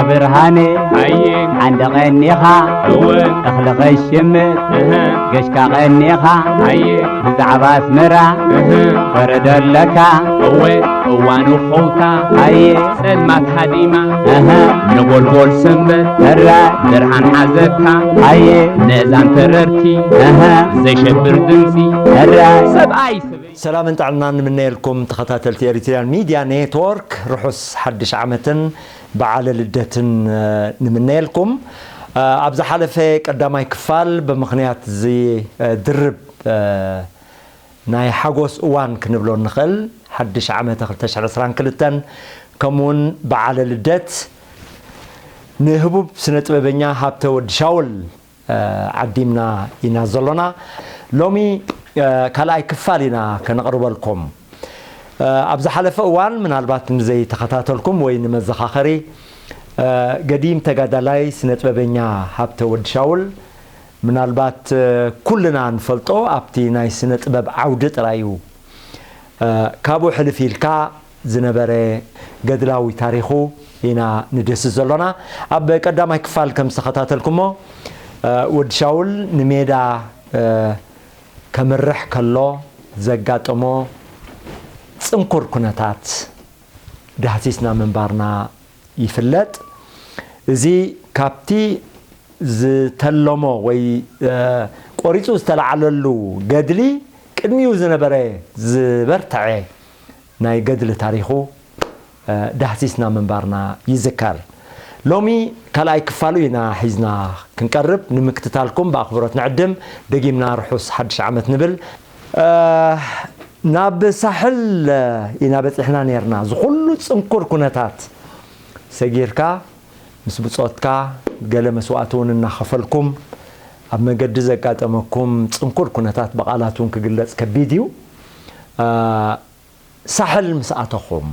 ብርሃነ ኣየ ሓንደ ቀኒኻ እወ እኽሊ ኸሽምት እህ ገሽካ ቀኒኻ ኣየ ብዛዕባ ኣስመራ እህ ወረዶ ኣለካ እወ እዋኑ ኸውታ ኣየ ጸልማት ሃዲማ እህ ነጎልጎል ሰንበት እረ ብርሃን ሓዘካ ኣየ ነዛን ተረርቲ እህ ዘይሸብር ድምፂ እረ ሰብኣይ ሰበይ ሰላምን ጥዕናን ንምነየልኩም ተኸታተልቲ ኤሪትሪያን ሚድያ ኔትወርክ፣ ርሑስ ሓድሽ ዓመትን በዓለ ልደትን እ፣ ንምነየልኩም። እ፣ ኣብ ዝሓለፈ ቀዳማይ ክፋል ብምኽንያት እዚ እ፣ ድርብ እ፣ ናይ ሓጎስ እዋን ክንብሎ እንኽእል ሓድሽ ዓመተ ክልተ ሽሕን ዕስራን ክልተን ከምኡውን በዓለ ልደት ንህቡብ ስነ ጥበበኛ ሃብተ ወዲ ሻውል እ፣ ዓዲምና ኢና ዘሎና። ሎሚ እ፣ ካልኣይ ክፋል ኢና ከነቕርበልኩም። እ፣ ኣብ ዝሓለፈ እዋን ምናልባት ንዘይተኸታተልኩም ወይ ንመዘኻኸሪ እ፣ ገዲም ተጋዳላይ ስነ ጥበበኛ ሃብተ ወዲ ሻውል ምናልባት እ፣ ኩልና ንፈልጦ ኣብቲ ናይ ስነ ጥበብ ዓውዲ ጥራይ እዩ እ፣ ካብኡ ሕልፍ ኢልካ ዝነበረ ገድላዊ ታሪኹ ኢና ንድህስስ ዘሎና። ኣብ ቀዳማይ ክፋል ከም ዝተኸታተልኩሞ እ፣ ወዲ ሻውል ንሜዳ እ፣ ከምርሕ ከሎ ዘጋጠሞ ጽንኩር ኩነታት ዳህሲስና ምንባርና ይፍለጥ። እዚ ካብቲ ዝተለሞ ወይ እ፣ ቆሪጹ ዝተላዕለሉ ገድሊ ቅድሚኡ ዝነበረ ዝበርተዐ ናይ ገድሊ ታሪኹ እ፣ ዳህሲስና ምንባርና ይዝከር። ሎሚ ካልኣይ ክፋሉ ኢና ሒዝና ክንቀርብ ንምክትታልኩም ብኣኽብሮት ንዕድም። ደጊምና ርሑስ ሓድሽ ዓመት ንብል። እ፣ ናብ ሳሕል እ፣ ኢና በጺሕና ነርና። ዝኹሉ ጽንኩር ኩነታት ሰጊርካ ምስ ብጾትካ ገለ መስዋእቲ እውን እናኸፈልኩም ኣብ መገዲ ዘጋጠመኩም ጽንኩር ኩነታት ብቓላት እውን ክግለጽ ከቢድ እዩ። እ፣ ሳሕል ምስ ኣተኹም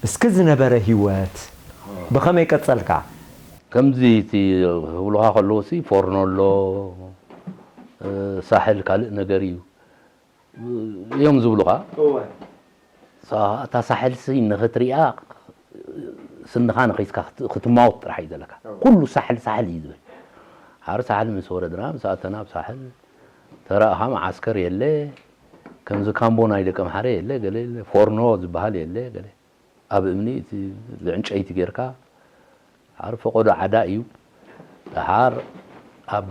እስኪ ዝነበረ ህይወት ብኸመይ ቀጸልካ? ከምዚ እቲ ክብሉኻ ከለዉ ሲ ፎርኖ ኣሎ፣ እ፣ ሳሕል ካልእ ነገር እዩ እዮም ዝብሉኻ። እወ። ሳ-፣ እታ ሳሕል ሲ ንኽትሪኣ ስንኻ ነኺስካ ክት-፣ ክትማወት ጥራሕ እዩ ዘለካ። እወ። ኩሉ ሳሕል ሳሕል እዩ ዝብል። ሓር ሳሕል ምስ ወረድና ምስ ኣተና ኣብ ሳሕል ተራእኻ መዓስከር የለ፣ ከምዚ ካምቦ ናይ ደቂ ኣምሓረ የለ፣ ገለ የለ፣ ፎርኖ ዝበሃል የለ፣ ገለ ኣብ እምኒ እቲ ብዕንጨይቲ ጌርካ፣ ሓር ፈቐዶ ዓዳ እዩ። ደሓር ኣብ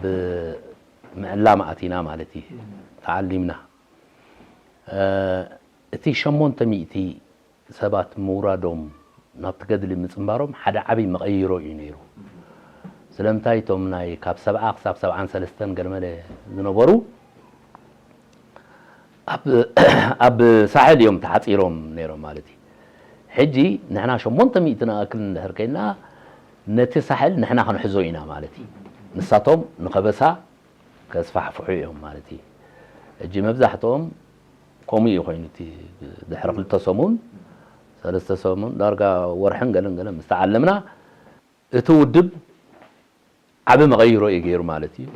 ምዕላም ኣቲና ማለት እዩ፣ ተዓሊምና። እ፣ እቲ ሸሞንተ ሚእቲ ሰባት ምውራዶም ናብቲ ገድሊ ምጽንባሮም ሓደ ዓቢ መቐይሮ እዩ ነይሩ። ስለምንታይ እቶም ናይ ካብ ሰብዓ ክሳብ ሰብዓን ሰለስተን ገለመለ ዝነበሩ ኣብ፣ ኣብ ሳሕል እዮም ተሓጺሮም ነይሮም ማለት እዩ። ሕጂ ንሕና ሸሞንተ ሚእቲ ንኣክል እንድሕር ኮይና ነቲ ሳሕል ንሕና ክንሕዞ ኢና ማለት እዩ። ንሳቶም ንኸበሳ ከስፋሕፍሑ እዮም ማለት እዩ። ሕጂ መብዛሕትኦም ከምኡ እዩ ኮይኑ እቲ ድሕሪ ክልተ ሰሙን፣ ሰለስተ ሰሙን፣ ዳርጋ ወርሕን ገለን ገለን ምስ ተዓለምና፣ እቲ ውድብ ዓቢ መቐይሮ እዩ ገይሩ ማለት እዩ።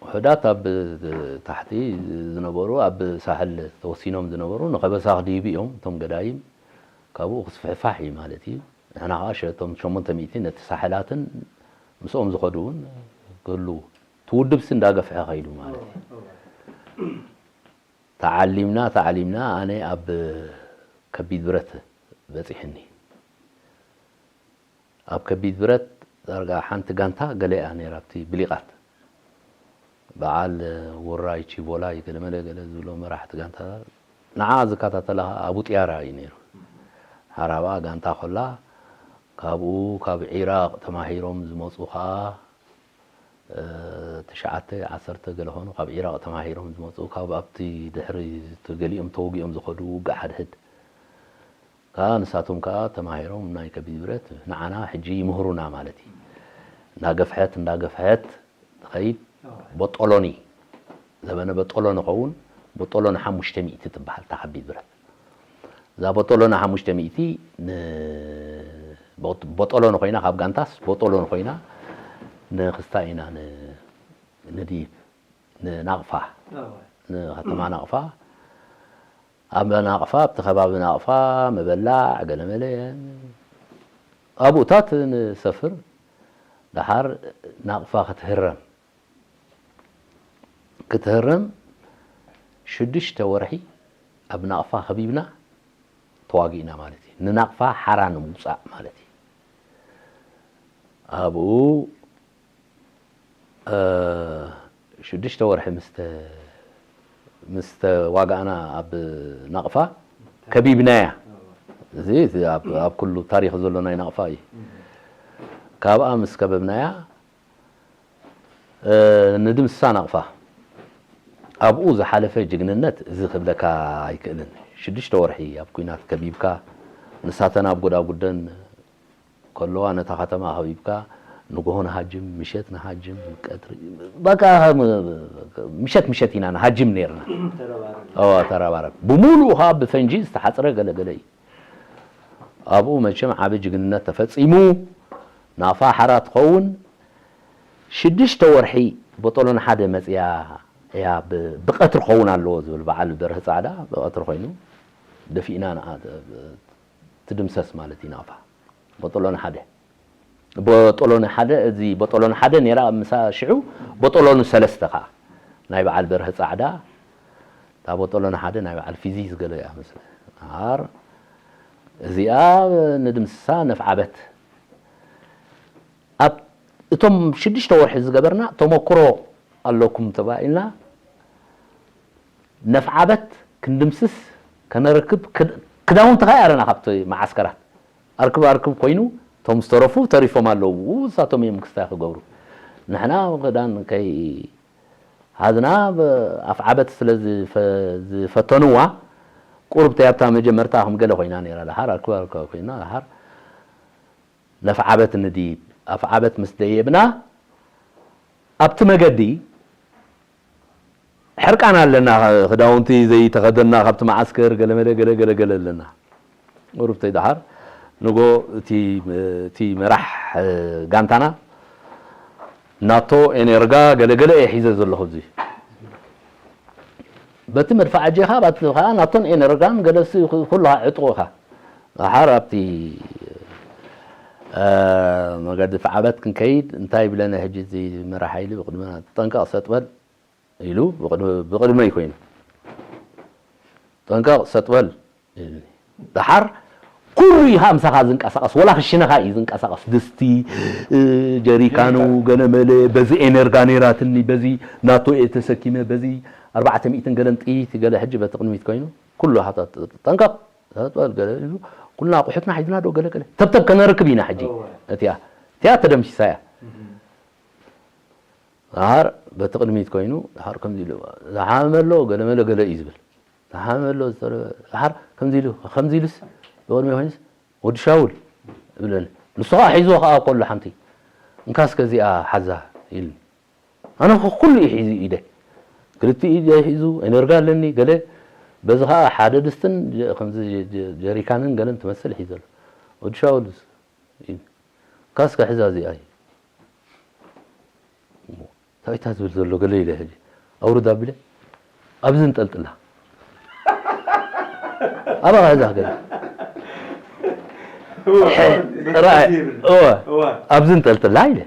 ውሑዳት ኣብ ታሕቲ ዝነበሩ፣ ኣብ ሳሕል ተወሲኖም ዝነበሩ ንኸበሳ ክድይቡ እዮም፣ እቶም ገዳይም ካብኡ ክስፍሕፋሕ እዩ ማለት እዩ። ንሕና ኸዓ ሸ-፣ እቶም ሸሞንተ ሚእቲ ነቲ ሳሕላትን ምስኦም ዝኸዱ እውን ክህልዉ፣ እቲ ውድብሲ እንዳገፍሐ ኸይዱ ማለት እዩ። ተዓሊምና፣ ተዓሊምና፣ ኣነ ኣብ ከቢድ ብረት በጺሕኒ። ኣብ ከቢድ ብረት ዳርጋ ሓንቲ ጋንታ ገለ እያ ነይራ፣ ኣብቲ ብሊቓት። በዓል ውራይ ቺቮላይ ገለመለ ገለ ዝብሎ መራሕቲ ጋንታ፣ ንዓ ዝከታተላ ኸዓ ኣቡ ጥያራ እዩ ነይሩ። ሓራባ ጋንታ ኮላ፣ ካብኡ ካብ ዒራቕ ተማሂሮም ዝመጹ ኸዓ፣ እ፣ ትሽዓተ፣ ዓሰርተ ገለ ኾኑ ካብ ዒራቕ ተማሂሮም ዝመጹ፣ ካብ ኣብቲ ድሕሪ እቲ ገሊኦም ተወጊኦም ዝኸዱ ውግእ ሓድሕድ። ከኣ ንሳቶም ከኣ ተማሂሮም ናይ ከቢድ ብረት ንዓና ሕጂ ይምህሩና ማለት እዩ። እንዳገፍሐት፣ እንዳገፍሐት ትኸይድ። ቦጦሎኒ፣ ዘበነ ቦጦሎኒ ኸውን፣ ቦጦሎኒ ሓሙሽተ ሚእቲ ትበሃል እታ ከቢድ ብረት። እዛ ቦጦሎኒ ሓሙሽተ ሚእቲ ን-፣ ቦጥ-፣ ቦጦሎኒ ኮይና፣ ካብ ጋንታስ ቦጦሎኒ ኮይና ንኽስታ ኢና ን-፣ ንድይብ፣ ንናቕፋ፣ እወ። ንከተማ ናቕፋ። ኣብ ናቕፋ፣ ኣብቲ ከባቢ ናቕፋ ምብላዕ፣ ገለመለ፣ ኣብኡታት ንሰፍር። ደሓር ናቕፋ ክትህረም ክትህረም ሽዱሽተ ወርሒ ኣብ ናቕፋ ከቢብና ተዋጊእና ማለት እዩ። ንናቕፋ ሓራ ንምውፃእ ማለት እዩ። ኣብኡ ሽዱሽተ ወርሒ ምስ ተዋጋእና ኣብ ናቕፋ ከቢብናያ። እዚ ኣብ ኩሉ ታሪኽ ዘሎ ናይ ናቕፋ እዩ። ካብኣ ምስ ከበብናያ ንድምስሳ ናቕፋ። ኣብኡ ዝሓለፈ ጅግንነት እዚ ክብለካ ኣይክእልን። ሽዱሽተ ወርሒ ኣብ ኲናት ከቢብካ፣ ንሳተን ኣብ ጎዳጉደን ከለዋ ነታ ከተማ ከቢብካ፣ ንግሆ ንሃጅም፣ ምሸት ንሃጅም፣ ቀትሪ በቃ ምሸት ምሸት ኢና ንሃጅም ነይርና። ተረባረብ። ተረባረብ። ብምሉኡ ከዓ ብፈንጂ ዝተሓፅረ ገለገለ እዩ። ኣብኡ መቸም ዓቢ ጅግንነት ተፈጺሙ። ናቕፋ ሓራ ትኸውን። ሽዱሽተ ወርሒ በጦሎን ሓደ መጽያ እያ። ብቐትሪ ክኸውን ኣለዎ ዝብል በዓል በርህ ጻዕዳ ብቐትሪ ኮይኑ ደፊእና ንኣ ትድምሰስ ማለት እዩ። ናቕፋ በጦሎን ሓደ በጦሎን ሓደ እዚ በጦሎን ሓደ ነይራ። ምሳ ሽዑ በጦሎን ሰለስተ ከዓ ናይ በዓል በርህ ጻዕዳ እታ በጦሎን ሓደ ናይ በዓል ፊዚ ዝገለ እያ መስለ። ነሃር እዚኣ ንድምስሳ ነፍዓበት። ኣብ እቶም ሽዱሽተ ወርሒ ዝገበርና ተመክሮ ኣለኩም ተባኢልና ነፍዓበት ክንድምስስ ከነረክብ ክዳውንቲ ከኣ ያረና ካብቲ መዓስከራት ኣርክብ ኣርክብ ኮይኑ እቶም ዝተረፉ ተሪፎም ኣለዉ። እሳቶም እዮም ክስታይ ክገብሩ። ንሕና ክዳን ከይ ሃዝና ኣፍዓበት ስለ ዝፈተንዋ ቁርብ ተይ ኣብታ መጀመርታ ከም ገለ ኮይና ነይራ። ደሓር ኣርክብ ኣርክብ ኮይና ደሓር ነፍዓበት ንድይብ ኣፍዓበት ምስ ደየብና ኣብቲ መገዲ ሕርቃን ኣለና። ክዳውንቲ ዘይተኸደና ካብቲ መዓስከር ገለመለ ገለ ገለ ገለ ኣለና። ቁርብ ተይ ደሓር ንጎ እቲ መራሕ ጋንታና ናቶ ኤነርጋ ገለገለ እየ ሒዘ ዘለኹ። እዚ በቲ መድፍዓ ጄኻ ባቲ ከዓ ናቶን ኤነርጋን ገለሲ ኩሉ ከዓ ዕጥቑ ኢኻ። ደሓር ኣብቲ መገዲ ፍዓበት ክንከይድ እንታይ ይብለና ሕጂ እዚ መራሕ ሓይሊ ብቕድመና ጠንቀቕ ሰጥበል ኢሉ ብቕድመይ ኮይኑ ጠንቀቕ ሰጥበል ኢሉኒ። ደሓር ኩሉ እዩ ከዓ ምሳኻ ዝንቀሳቐስ፣ ወላ ክሽነኻ እዩ ዝንቀሳቐስ። ድስቲ፣ ጀሪካኑ፣ ገለመለ፣ በዚ ኤነርጋ ነይራትኒ፣ በዚ ናቶ እየ ተሰኪመ፣ በዚ ኣርባዕተ ሚእትን ገለን ጥይት ገለ ሕጂ በቲ ቅድሚት ኮይኑ ኩሉ ሃታ ጠንቀቕ ሰጥበል ገለ ኢሉ ኩልና ኣቑሑትና ሒዝና ዶ ገለ ገለ ተብተብ ከነርክብ ኢና ሕጂ። እቲኣ እቲኣ ተደምሲሳ እያ። ደሓር በቲ ቅድሚት ኮይኑ ደሓር ከምዚ ኢሉ ዝሓመመ ኣሎ ገለመለ ገለ እዩ ዝብል። ዝሓመመ ኣሎ ዝተረፈ ደሓር ከምዚ ኢሉ ከምዚ ኢሉስ ብቅድሚ ኮይኑስ ወዲ ሻውል ይብለኒ። ንሱ ከዓ ሒዝዎ ከዓ ከሎ ሓንቲ እንካ እስከ እዚኣ ሓዛ ኢሉኒ። ኣነ ከ ኩሉ እዩ ሒዙ ኢደ ክልቲኡ ኢደ ሒዙ ኤነርጋ ኣለኒ ገለ በዚ ከዓ ሓደ ድስትን ከምዚ ጀሪካንን ገለን ትመስል ሒዘ ኣሎ። ወዲ ሻውልስ ካስካ ሕዛ እዚኣ እዩ። እንታይ እታ ዝብል ዘሎ ገለ ኢለ ሕጂ ኣውርድ ኣቢለ ኣብዚ እንጠልጥላ ኣባኻ ሕዛ ገለ ራኣይ እወ ኣብዚ እንጠልጥላ ኢለ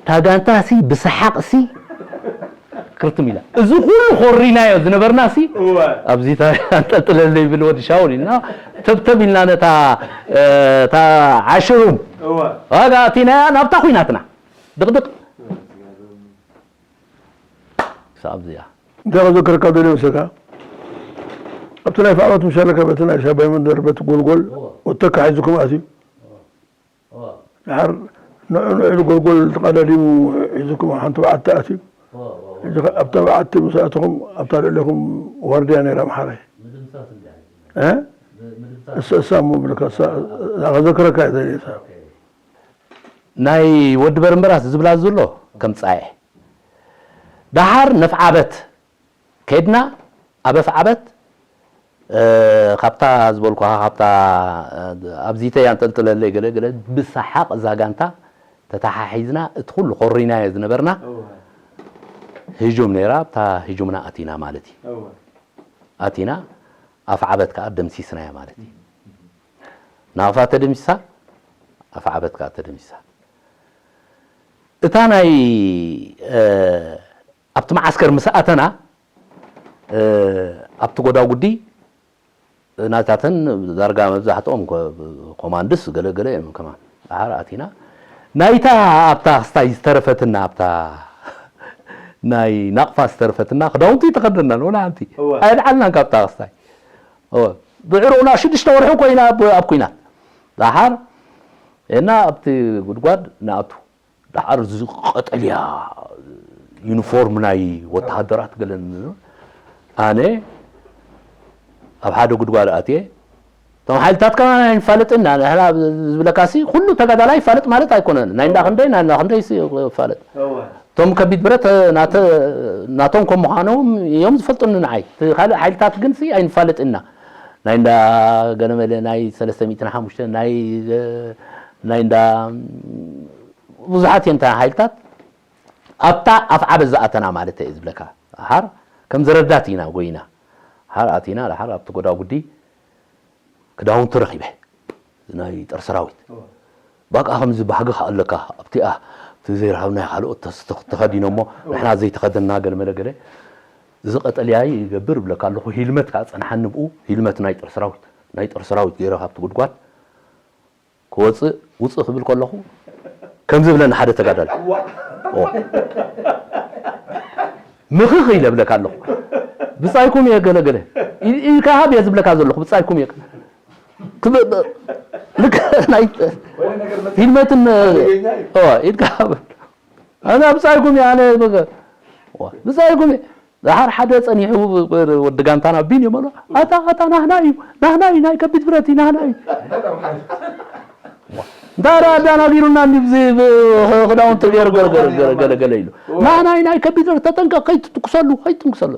እታ ጋንታ ሲ ብሰሓቕ ሲ ክርትም ኢላ። እዚ ኩሉ ኮሪናዮ ዝነበርና ሲ እወ። ኣብዚ ታ- ኣንጠልጥለለይ ይብል ወዲ ሻውል ኢልና ተብተብ ኢልና ነታ እ፣ እታ ዓሽሩም እወ። ዋጋ ኣቲናያ ናብታ ኩናትና ድቕድቕ ክሳብ እዚኣ እንታይ ከዘክረካ ደልየ መሰለካ ኣብቲ ናይ ፋዕባት ምሻለካ በቲ ናይ ሻባይ መንደር በቲ ጎልጎል ወተካ ሒዝኩም ኣትዩ ደሓር ንዑ ንዑ ኢሉ ጎልጎል ተቐዳዲሙ ሒዙኩም ኣብ ሓንቲ በዓቲ ኣትዩ። ሕጂ ከ ኣብታ በዓቲ ምስ ኣተኹም ኣብታ ልዕሌኹም ዋርድያ ነይራ ኣምሓራይ። እ? እሳ እሳ እሞ ብልካ እሳ እዛ ከዘክረካ እየ ደልየ እሳ። ናይ ወዲ በርምበራስ ዝብላ ዘሎ ከም ጻኤ ደሓር ነፍዓበት ከድና ኣብ ኣፍዓበት እ፣ ካብታ ዝበልኩኻ ካብታ እ፣ ኣብዚተይ ኣንጠልጥለለይ ገለ ገለ ብሰሓቕ እዛ ጋንታ ተተሓሒዝና እቲ ኩሉ ኮሪናዮ ዝነበርና እወ። ህጁም ነይራ ኣብታ ህጁምና ኣቲና ማለት እዩ እወ። ኣቲና ኣፍዓበት ከዓ ደምሲስናያ ማለት እዩ ናቕፋ ተደምሲሳ፣ ኣፍዓበት ከኣ ተደምሲሳ። እታ ናይ ኣብቲ መዓስከር ምስ ኣተና ኣብቲ ጎዳጉዲ ናታተን ዳርጋ መብዛሕትኦም ኮማንድስ ገለገለ እዮም ከማን። ደሓር ኣቲና ናይታ ኣብታ ክስታይ ዝተረፈትና ኣብታ ናይ ናቕፋ ዝተረፈትና ክዳውንቲ ተኸደና ንሆነ ሓንቲ ኣይልዓልናን ካብታ ክስታይ ድዕሩና ሽዱሽተ ወርሒ ኮይና ኣብ ኩናት ደሓር እና ኣብቲ ጉድጓድ ንኣቱ ደሓር እዚ ቀጠልያ ዩኒፎርም ናይ ወተሃደራት ገለን ኣነ ኣብ ሓደ ጉድጓድ ኣትየ እቶም ሓይልታት ከማን ኣይንፋለጥና ንሕና ዝብለካሲ ኩሉ ተጋዳላይ ይፋለጥ ማለት ኣይኮነን ናይ እንዳ ክንደይ ናይ እንዳ ክንደይ ይፋለጥ እቶም ከቢድ ብረት ናቶም ከም ምዃኖም እዮም ዝፈልጡኒ ንዓይ ካልእ ሓይልታት ግን ሲ ኣይንፋለጥና ናይ እንዳ ገለመለ ናይ ሰለስተ ሚእትን ሓሙሽተን ናይ ናይ እንዳ ብዙሓት እየን ሓይልታት ኣብታ ኣፍዓበት ዝኣተና ማለት እየ ዝብለካ ደሓር ከም ዝረዳት ኢና ጎይና ደሓር ኣቲና ደሓር ኣብቲ ጎዳጉዲ ክዳውንቲ ረኺበ ናይ ጦር ሰራዊት ባቃ ከምዚ ባህጊ ከኣለካ ኣብቲኣ እቲ ዘይረሃብናይ ካልኦት ተኸዲኖሞ ንሕና ዘይተኸደና ገለመለ ገለ እዚ ቀጠልያ ይገብር ብለካ ኣለኹ ሂልመት ከዓ ፀንሓኒ ብኡ ሂልመት ናይ ጦር ሰራዊት ናይ ጦር ሰራዊት ገይረ ካብቲ ጉድጓድ ክወፅእ ውፅእ ክብል ከለኹ ከምዚ ብለኒ ሓደ ተጋዳል ምኽኽ ኢለ ብለካ ኣለኹ ብፃይኩም እየ ገለገለ ኢድካ ሃብ እየ ዝብለካ ዘለኹ ብፃይኩም እየ ልክ ናይ ሂልመትን ኢድካ ሃብ ኣነ ብፃይኩም እየ ኣነ ብፃይኩም እየ ደሓር ሓደ ጸኒሑ ወዲ ጋንታና ቢን ይመሎ ኣታ ኣታ ናህና እዩ ናህና እዩ ናይ ከቢድ ብረት እዩ ናህና እዩ እንዳ ኣዳናጊሩና ክዳውንቲ ገይሩ ገለገለ ኢሉ ናህና እዩ ናይ ከቢድ ብረት ተጠንቀቕ ከይትትኩሰሉ ከይትንኩሰሉ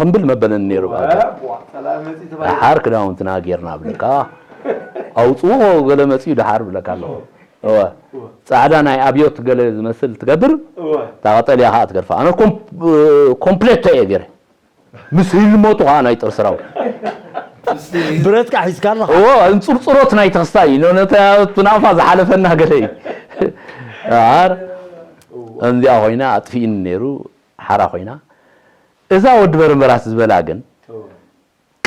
ክንብል መበለኒ ነይሩ ደሓር ክዳውንትና ጌርና ብለካ ኣውፅዎ ገለ መፅኡ ደሓር ብለካ ኣለኹ እወ ጻዕዳ ናይ ኣብዮት ገለ ዝመስል ትገብር እታ ቀጠልያ ከዓ ትገድፋ ኣነ ኮምፕሌቶ እየ ገይረ ምስ ህልመቱ ከዓ ናይ ጦር ሰራዊት ብረትካ ሒዝካ ኣለኻ እወ እንፅርፅሮት ናይ ተኽስታይ እዩ ነቲ ናቕፋ ዝሓለፈና ገለ እዩ ኣር ከምዚኣ ኮይና ኣጥፊእኒ ነይሩ ሓራ ኮይና እዛ ወዲ በረንበራስ ዝበላ ግን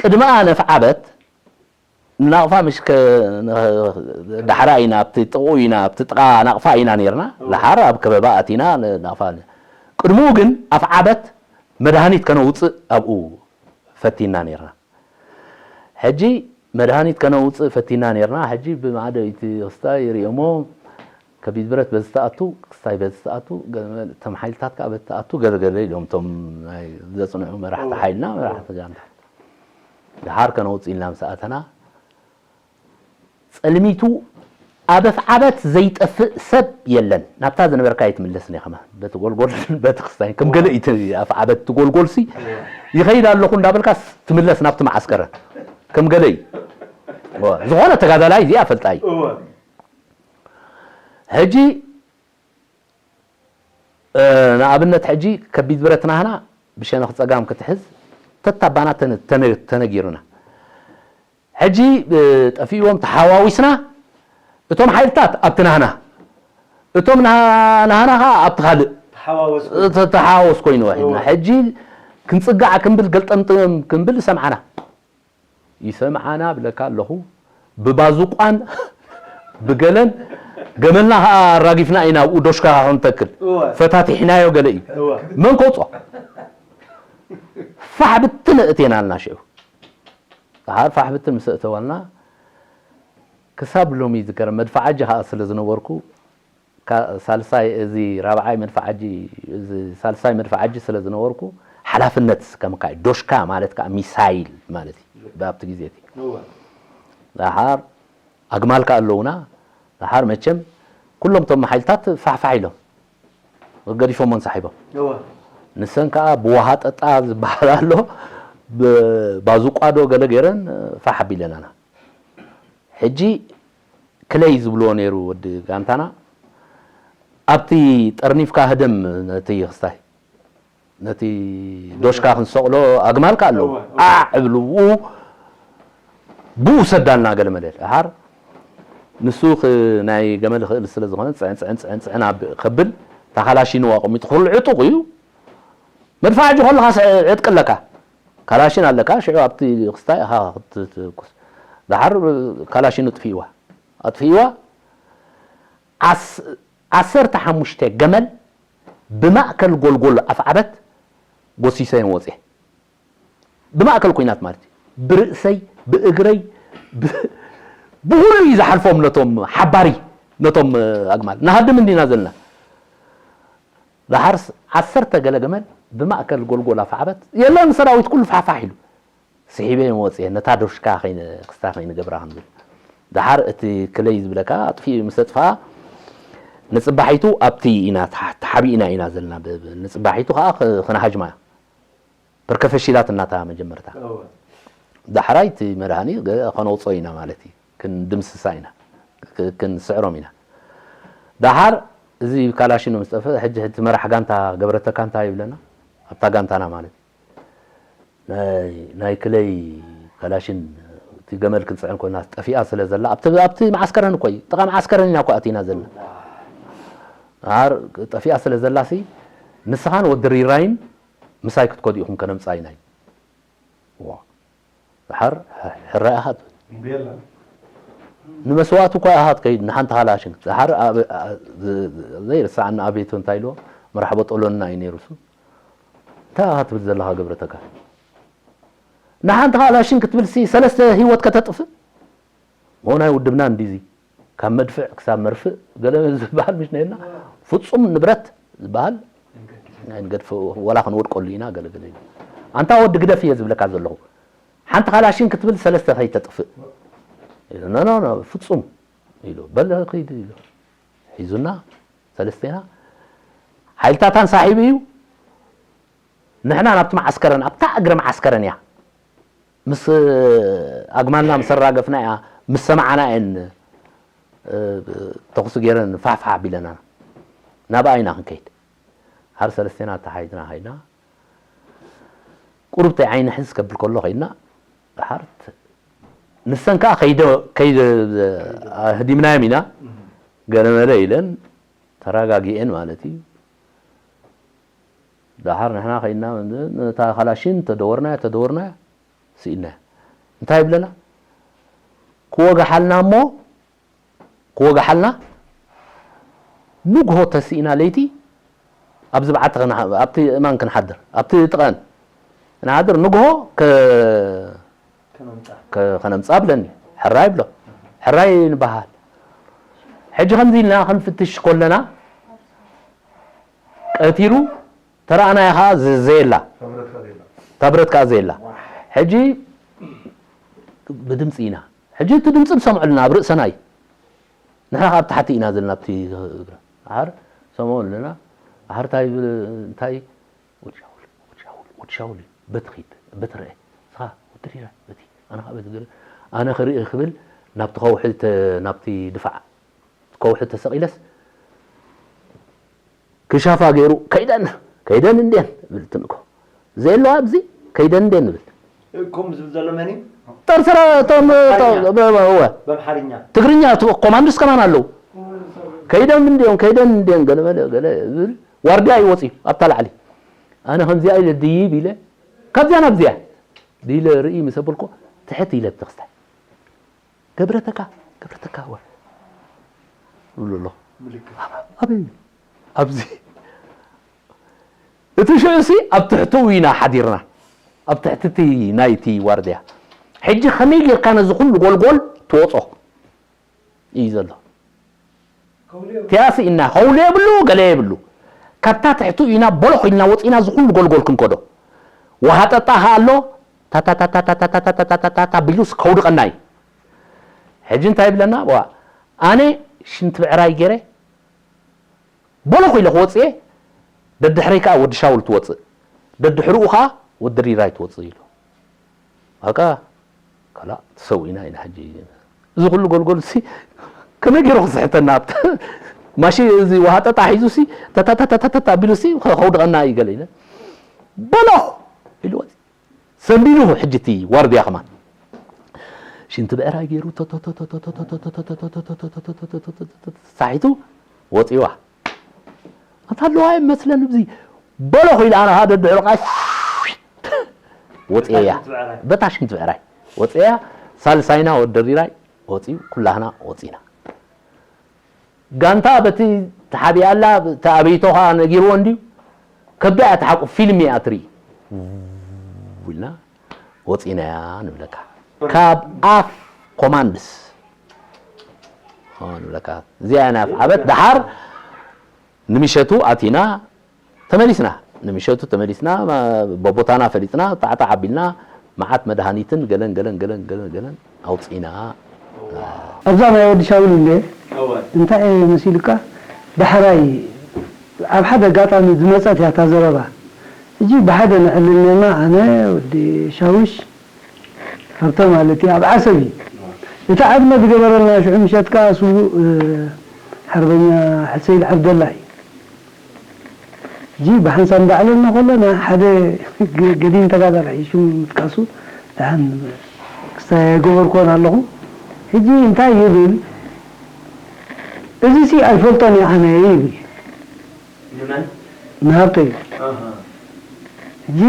ቅድመኣ ነፍዓበት ንናቕፋ ምሽ ዳሕራ ኢና ኣብቲ ጥቕኡ ኢና ኣብቲ ጥቓ ናቕፋ ኢና ነርና ደሓር ኣብ ከበባ ኣቲና ናቕፋ ቅድምኡ ግን ኣፍዓበት መድሃኒት ከነውፅእ ኣብኡ ፈቲና ነርና ሕጂ መድሃኒት ከነውፅእ ፈቲና ነርና ሕጂ ብማዕደ እቲ ክስታይ ይሪኦሞ ከቢድ ብረት በዚ ተኣቱ ክስታይ በዚ ተኣቱ እቶም ሓይልታት ከዓ በቲ ተኣቱ ገለገለ ኢሎም እቶም ናይ ዘፅንዑ መራሕቲ ሓይልና መራሕቲ ጋንታ ደሓር ከነውፅእ ኢልና ምስ ኣተና ፀልሚቱ ኣብ ኣፍዓበት ዘይጠፍእ ሰብ የለን ናብታ ዝነበርካ ኣይትምለስን ኢኻ በቲ ጎልጎል በቲ ክስታይ ከም ገለ እዩ ኣፍዓበት ትጎልጎልሲ ይኸይድ ኣለኹ እንዳበልካ ትምለስ ናብቲ መዓስከረ ከም ገለ እዩ ዝኾነ ተጋዳላይ እዚኣ ፈልጣ እዩ ሕጂ ንኣብነት ሕጂ ከቢድ ብረት ናህና ብሸነኽ ጸጋም ክትሕዝ ተታባና ተነጊሩና ሕጂ ጠፊእዎም ተሓዋዊስና እቶም ሓይልታት ኣብቲ ናህና እቶም ናህና ከዓ ኣብቲ ካልእ ተሓዋወስ ኮይኑ ውሒድና ሕጂ ክንጽጋዕ ክንብል ገልጠምጥም ክንብል ሰምዓና ይሰምዓና ብለካ ኣለኹ ብባዙቋን ብገለን ገመልና ከዓ ኣራጊፍና ኢና ኣብኡ ዶሽካ ክንተክል ፈታቲሕናዮ ገለ እዩ መን ከውፅኦ ፋሕ ብትን እእቴና ኣልና ሽዑ ደሓር ፋሕ ብትን ምስ እእተወልና ክሳብ ሎሚ ይዝከረ መድፋዓጂ ከዓ ስለ ዝነበርኩ ሳልሳይ እዚ ራብዓይ መድፍዓጂ እዚ ሳልሳይ መድፍዓጂ ስለ ዝነበርኩ ሓላፍነት ከምካ ዶሽካ ማለት ከዓ ሚሳይል ማለት እዩ ብኣብቲ ግዜ እቲ ደሓር ኣግማል ከዓ ኣለውና ደሓር መቸም ኩሎም ቶም ሓይልታት ፋሕፋሕ ኢሎም ገዲፎሞን ሳሒቦም ንሰን ከዓ ብዋሃ ጠጣ ዝበሃል ኣሎ ባዙቋዶ ገለ ገይረን ፋሕ ኣቢለናና ሕጂ ክለይ ዝብልዎ ነይሩ ወዲ ጋንታና ኣብቲ ጠርኒፍካ ህደም ነቲ ክስታይ ነቲ ዶሽካ ክንሰቕሎ ኣግማልካ ኣለዉ ኣዕ እብልዎ ብኡ ሰዳልና ገለ መለ ደሓር ንሱ ኽ- ናይ ገመል ክእል ስለ ዝኾነ፣ ጽዕን፣ ጽዕን፣ ጽዕን፣ ጽዕን ኣብ ከብል፣ እታ ካላሽኑ ኣቐሚጡ፣ ኩሉ ዕጡቕ እዩ። መድፋዕ ሕጂ ከለኻ ስ- ዕጥቂ ኣለካ። ካላሽን ኣለካ፣ ሽዑ ኣብቲ ክስታይ ኢኻ ክትትኩስ። ደሓር ካላሽኑ ኣጥፊእዋ። ኣጥፊእዋ፣ ዓስ- ዓሰርተ ሓሙሽተ ገመል ብማእከል ጎልጎል ኣፍዓበት ጎሲሰዮም ወፅየ። ብማእከል ኩናት ማለት እዩ። ብርእሰይ፣ ብእግረይ፣ ብ- ብኹሉ እዩ ዝሓልፎም ነቶም ሓባሪ፣ ነቶም ኣግማል። ንሃድም እንዲና ዘለና። ደሓርስ ዓሰርተ ገለ ገመል ብማእከል ጎልጎል ኣፍዓበት የለን፣ ሰራዊት ኩሉ ፋሕፋሕ ኢሉ። ስሒበ ወፅየ፣ ነታ ዶሽካ ክስታ ከይንገብራ ክንብል። ደሓር እቲ ክለይ ዝብለካ ኣጥፊኡ ምስ ኣጥፍኣ፣ ንፅባሒቱ ኣብቲ ኢና ተሓ- ተሓቢእና ኢና ዘለና። ብ- ብ- ንፅባሒቱ ከዓ ክ- ክንሃጅማ። ፐርከፈሺላት እናታ መጀመርታ። ዳሕራይ እቲ መድሃኒ ገ- ከነውፅኦ ኢና ማለት እዩ። ክንድምስሳ ኢና። ክ- ክንስዕሮም ኢና። ደሓር እዚ ካላሽኖ ምስ ጠፍአ፣ ሕጂ እቲ መራሕ ጋንታ ገብረተካ እንታይ ይብለና? ኣብታ ጋንታና ማለት እዩ። ናይ ናይ ክለይ ካላሽን እቲ ገመል ክንፅዕን ኮይና ጠፊኣ ስለ ዘላ ኣብቲ ኣብቲ መዓስከረን እኮ እዩ። ጥቓ መዓስከረን ኢና እኮ ኣቲና ዘለና። ኣር ጠፊኣ ስለ ዘላ ሲ ንስኻን ወዲ ሪራይን ምሳይ ክትከዱ ኢኹም ከነምፃ ኢና እዩ። ዋ ድሓር ሕራይ ኣሃት ንመስዋእቲ እኳ ኣሃት ከይድ ንሓንቲ ካላሽን ድሓር ዘይርስዓኒ ኣቤቱ እንታይ ኢልዎ መርሓቦ ጠሎንና እዩ ነይሩ እሱ። እንታይ ኢኻ ትብል ዘለኻ ገብረተካ? ንሓንቲ ካላሽን ክትብል ሲ ሰለስተ ህይወት ከተጥፍእ? ሞ ናይ ውድብና እንዲዚ ካብ መድፍዕ ክሳብ መርፍእ ገለ ዝበሃል ምሽ ነርና ፍጹም ንብረት ዝበሃል ኣይንገድፍ ወላ ክንወድቀሉ ኢና ገለ ገለ ኢሉ። ኣንታ ወዲ ግደፍ እየ ዝብለካ ዘለኹ። ሓንቲ ካላሽን ክትብል ሰለስተ ከይተጥፍእ። ኖ ኖ ኖ ፍጹም ኢሉ በለ ኺድ ኢሉ ሒዙና ሰለስቴና ሓይልታታን ሳሒቡ እዩ። ንሕና ናብቲ መዓስከረን ኣብታ እግሪ መዓስከረን እያ ምስ ኣግማልና ምስ ኣራገፍና እያ ምስ ሰማዓና እየን ተኹሲ ገይረን ፋሕፋሕ ኣቢለና ናብኣ ኢና ክንከይድ። ሃር ሰለስቴና ተሓይድና ከይድና ቁሩብ ተይ ዓይኒ ሕዝ ከብል ከሎ ከይድና ድሓር ንሰን ከዓ ከይደ ከይደ ህዲምናዮም ኢና ገለመለ ኢለን ተረጋጊኤን ማለት እዩ። ደሓር ንሕና ከይድና ነታ ካላሽን ተደወርናያ ተደወርናያ ስኢናያ እንታይ ይብለና ክወግሓልና እሞ ክወግሓልና ንግሆ ተስኢና ለይቲ ኣብዚ በዓቲ ኣብቲ እማን ክንሓድር ኣብቲ ጥቐን ክንሓድር ንግሆ ከነምፃ ብለኒ ሕራይ ብሎ ሕራይ ንበሃል። ሕጂ ከምዚ ኢልና ክንፍትሽ ከለና ቀቲሩ ተረኣናያ ከዓ ዘየላ ታብረት ከዓ ዘየላ ሕጂ ብድምፂ ኢና ሕጂ እቲ ድምፂ ንሰምዐልና ኣብ ርእሰና እዩ። ንሕና ካብ ታሕቲ ኢና ዘለና ኣብቲ እግራ ኣር ሰምዖ ኣለና ኣር እንታይ እንታይ ወዲ ሻውል ወዲ ሻውል ወዲ ሻውል እዩ በቲ ኺድ በቲ ርአ ስኻ ወዲ ሪራ በቲ ኣነ ከዓ በቲ ገለ ኣነ ክርኢ ክብል ናብቲ ከውሒ ናብቲ ድፋዕ ከውሒ ተሰቒለስ ክሻፋ ገይሩ ከይደን ከይደን እንዴን ብል ትንኮ ዘየለዋ ኣብዚ ከይደን እንዴን ንብል እኩም ዝብል ዘሎ መን እዩ? ጠርሰራ እቶም እወ በምሓርኛ ትግርኛ ኮማንዶስ ከማን ኣለዉ። ከይደን እንዴን ከይደን እንዴን ገለ መለ ገለ ዝብል ዋርድያ ይወፅዩ ኣብታ ላዕሊ ኣነ ከምዚኣ ኢለ ድይብ ኢለ ካብዚያ ናብዚያ ድኢለ ርኢ ምስ ኣበልኮ ትሕት ኢለ ብተክስታይ ገብረተካ ገብረተካ ወ ይብሉ ኣሎ። ኣበይ ኣብዚ እቲ ሽዑ ሲ ኣብ ትሕቱ ኢና ሓዲርና ኣብ ትሕቲ እቲ ናይቲ ዋርድያ ሕጂ ከመይ ጌርካ ነዚ ኩሉ ጎልጎል ትወጾ እዩ ዘሎ። ቲያሲ እና ከውሎ የብሉ ገለ የብሉ ካብታ ትሕቱ ኢና ቦሎኽ ኢልና ወፂና ዝኩሉ ጎልጎል ክንከዶ ውሃ ጠጣ ከ ኣሎ ታታታታታታታታታታ ቢሉስ ከውድቐና እዩ። ሕጂ እንታይ ይብለና ዋ ኣነ ሽንቲ ብዕራይ ገይረ ቦሎኽ ኢለ ክወፅየ ደድሕረይ ከዓ ወዲ ሻውል ትወፅእ ደድሕርኡ ከዓ ወዲ ሪራይ ትወፅእ ኢሉ ኣካ ካላ ተሰዊእና ኢና ሕጂ እዚ ኩሉ ጎልጎል ሲ ከመይ ገይሩ ክስሕተና ኣብቲ ማሺ እዚ ውሃ ጠጣ ሒዙ ሲ ተታታታታታ ኣቢሉ ሲ ከውድቐና እዩ ገለ ኢለ በሎ ኢሉ ወፂ ሰንቢዱ ሕጂ እቲ ዋርድያ ከማን ሽንቲ ብዕራይ ገይሩ ሳሒቱ ወፂዋ። ኣንታ ኣለዋ ይመስለን እዚ በሎ ኮይል ኣነ ሓደ ድሕሪ ቃይ ወፅያ። በታ ሽንቲ ብዕራይ ወፅያ። ሳልሳይና ወደሪራይ ወፂኡ፣ ኩላህና ወፂና። ጋንታ በቲ ተሓቢኣላ ተኣበይቶ ኸዓ ነጊርዎ እንድዩ። ከብዳ እያ ተሓቁ ፊልም እያ ትርኢ። ኢልና ወፂናያ ንብለካ። ካብ ኣፍ ኮማንድስ ንብለካ። እዚኣ እያ ናይ ኣፍ ዓበት። ደሓር ንምሸቱ ኣቲና ተመሊስና። ንምሸቱ ተመሊስና፣ ቦቦታና ፈሊጥና፣ ጣዕጣዕ ኣቢልና፣ መዓት መድሃኒትን ገለን ገለን ገለን ገለን ገለን ኣውፂና። ኣብዛ ናይ ወዲ ሻውል እንደ እንታይ እየ መሲልካ፣ ዳሕራይ ኣብ ሓደ ኣጋጣሚ ዝመፀት እያ እታ ዘረባ። ሕጂ ብሓደ ንዕልል ኔርና፣ ኣነ፣ ወዲ ሻውሽ፣ ሃብተ ማለት እዩ፣ ኣብ ዓሰብ እዩ። እቲ ዓድመ ዝገበረልና ሽዑ ምሸት ከኣ ስዉእ ሓርበኛ ሕሰይል ዓብደላ እዩ። ሕጂ ብሓንሳብ እንዳዕለልና ከለና ሓደ ገዲም ተጋዳላይ ሽሙ ምጥቃሱ ደሓን ክስታይ ኣይገበርኩዎን ኣለኹ። ሕጂ እንታይ ይብል፣ እዚ ሲ ኣይፈልጦን እየ ኣነ ይብል። ንመን? ንሃብተይ። ኣሃ። ሕጂ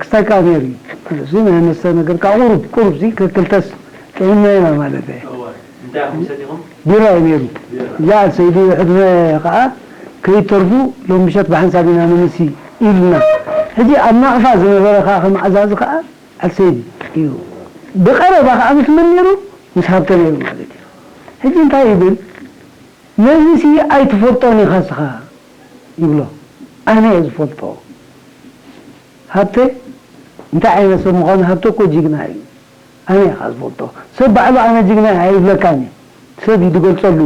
ክስታይ ከዓ ነይሩ እዩ። እዚ ናይ መስተ ነገር ከዓ ቁሩብ ቁሩብ ሲ ክልተስ ጥዕና ኢና ማለት እየ። እወ። እንታይ ኢኹም ሰቲኹም? ቢራ እዩ ነይሩ። ቢራ። እዛ ሰይዲ ዕድመ ከዓ ከይተርፉ ሎም ምሸት ብሓንሳብ ኢና ንምሲ ኢልና። ሕጂ ኣብ ናቕፋ ዝነበረ ከዓ ከም ዓዛዚ ከዓ ኣልሰይዲ እዩ። ብቐረባ ከዓ ምስ መን ነይሩ? ምስ ሃብተ ነይሩ ማለት እዩ። ሕጂ እንታይ ይብል? ነዚ ሲ ኣይትፈልጦን ኢኻ ስኻ ይብሎ። ኣነ እየ ዝፈልጦ። ሃብተ እንታይ ዓይነት ሰብ ምዃኑ፣ ሃብተ እኮ ጅግና እዩ። ኣነ እየ ዝፈልጦ። ሰብ ባዕሉ ኣነ ጅግና እየ ኣይብለካን እዩ። ሰብ እዩ ዝገልጸሉ።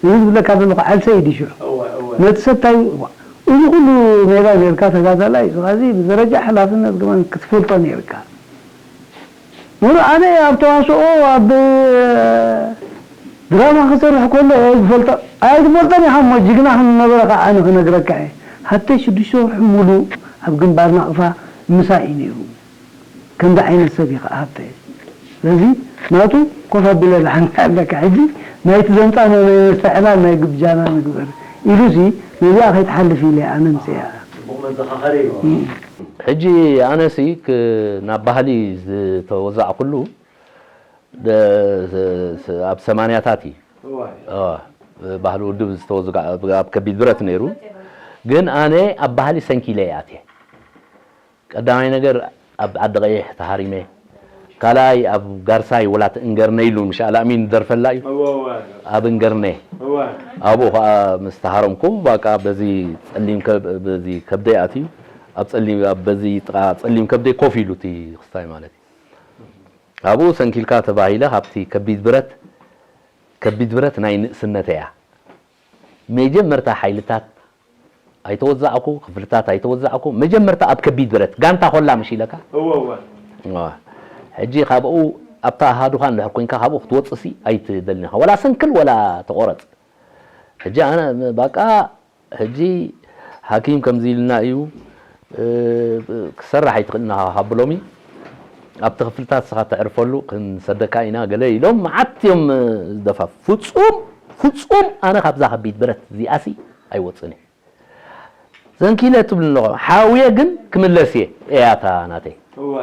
እዚ ዝብለካ ዘለኹ ዓልሰ እዩ ድሽዑ። እወ፣ እወ። ነቲ ሰብ እንታይ እዩ? እዋ፣ እዚ ኩሉ ሜዳ ኔርካ ተጋዳላይ፣ እዚ ኸዚ ብደረጃ ሓላፍነት ከማን ክትፈልጦ ኔርካ። ሙሉ ኣነ ኣብ ተዋስኦ፣ ኣብ ድራማ ክሰርሕ ከሎ እየ ዝፈልጦ። ኣይትፈልጦን ኢኻ እሞ ጅግና ከም ዝነበረ ኸዓ ኣነ ክነግረካ እየ። ሃብተይ ሽዱሽተ ወርሒ ሙሉእ ኣብ ግንባር ናቕፋ ምሳይ እዩ ነይሩ። ከምዚ ዓይነት ሰብ እዩ ኸዓ ሃብተይ። ስለዚ ናቱ ኮፍ ኣቢለ ዝሓንካ ኣለካ። ሕጂ ናይቲ ዘምጻእና ናይ መስተ ዕላል ናይ ግብጃና ንግበር ኢሉሲ ነዚኣ ከይትሓልፍ ኢለ ኣነ ምጽያ። ጽቡቕ መዘኻኸሪ እዩ። እም። ሕጂ ኣነሲ ክ-፣ ናብ ባህሊ ዝተወዛዕኩሉ ደ-፣ ስ-፣ ስ-፣ ኣብ ሰማንያታት እዩ። እዋይ። አ፣ ባህሊ ውድብ ዝተወዝጋ-፣ ኣብ ከቢድ ብረት ነይሩ። ግን ኣነ ኣብ ባህሊ ሰንኪለ እየ ኣትየ። ቀዳማይ ነገር ኣብ ዓዲ ቀይሕ ተሃሪመ። ካልኣይ ኣብ ጋርሳይ ወላ እቲ እንገርነ ኢሉ ምሽ ኣላሚን ደርፈላ እዩ። እወ፣ እወ። ኣብ እንገርነ። እወ። ኣብኡ ኸዓ ምስ ተሃረምኩ፣ ባቃ በዚ ጸሊም ከብ-፣ በዚ ከብደይ ኣትዩ፣ ኣብ ጸሊም፣ ኣብ በዚ ጥቓ ጸሊም ከብደይ ኮፍ ኢሉ እቲ ክስታይ ማለት እዩ። ኣብኡ ሰንኪልካ ተባሂለ፣ ካብቲ ከቢድ ብረት፣ ከቢድ ብረት ናይ ንእስነተይ እያ። መጀመርታ ሓይልታት ኣይተወዛዕኩ፣ ክፍልታት ኣይተወዛዕኩ። መጀመርታ ኣብ ከቢድ ብረት፣ ጋንታ ኮላ ምሽ ኢለካ? እወ፣ እወ። እወ። ሕጂ ካብኡ ኣብታ ኣሃዱኻ እንድሕር ኮንካ ካብኡ ክትወፅእሲ ኣይትደልን ኢኻ። ወላ ሰንክል ወላ ተቆረፅ። ሕጂ ኣነ ባቃ ሕጂ ሓኪም ከምዚ ኢልና እዩ፣ እ፣ ክሰርሕ ኣይትኽእልን ኢኻ ካብ ብሎሚ ኣብቲ ክፍልታት ንስኻ ተዕርፈሉ ክንሰደካ ኢና ገለ ኢሎም መዓት እዮም ዝደፋ። ፍጹም፣ ፍጹም ኣነ ካብዛ ከቢድ ብረት እዚኣሲ ኣይወጽእን እየ። ዘንኪለ ትብሉ ኣለኹ። ሓውየ ግን ክምለስ እየ። እያ እታ ናተይ። እወ።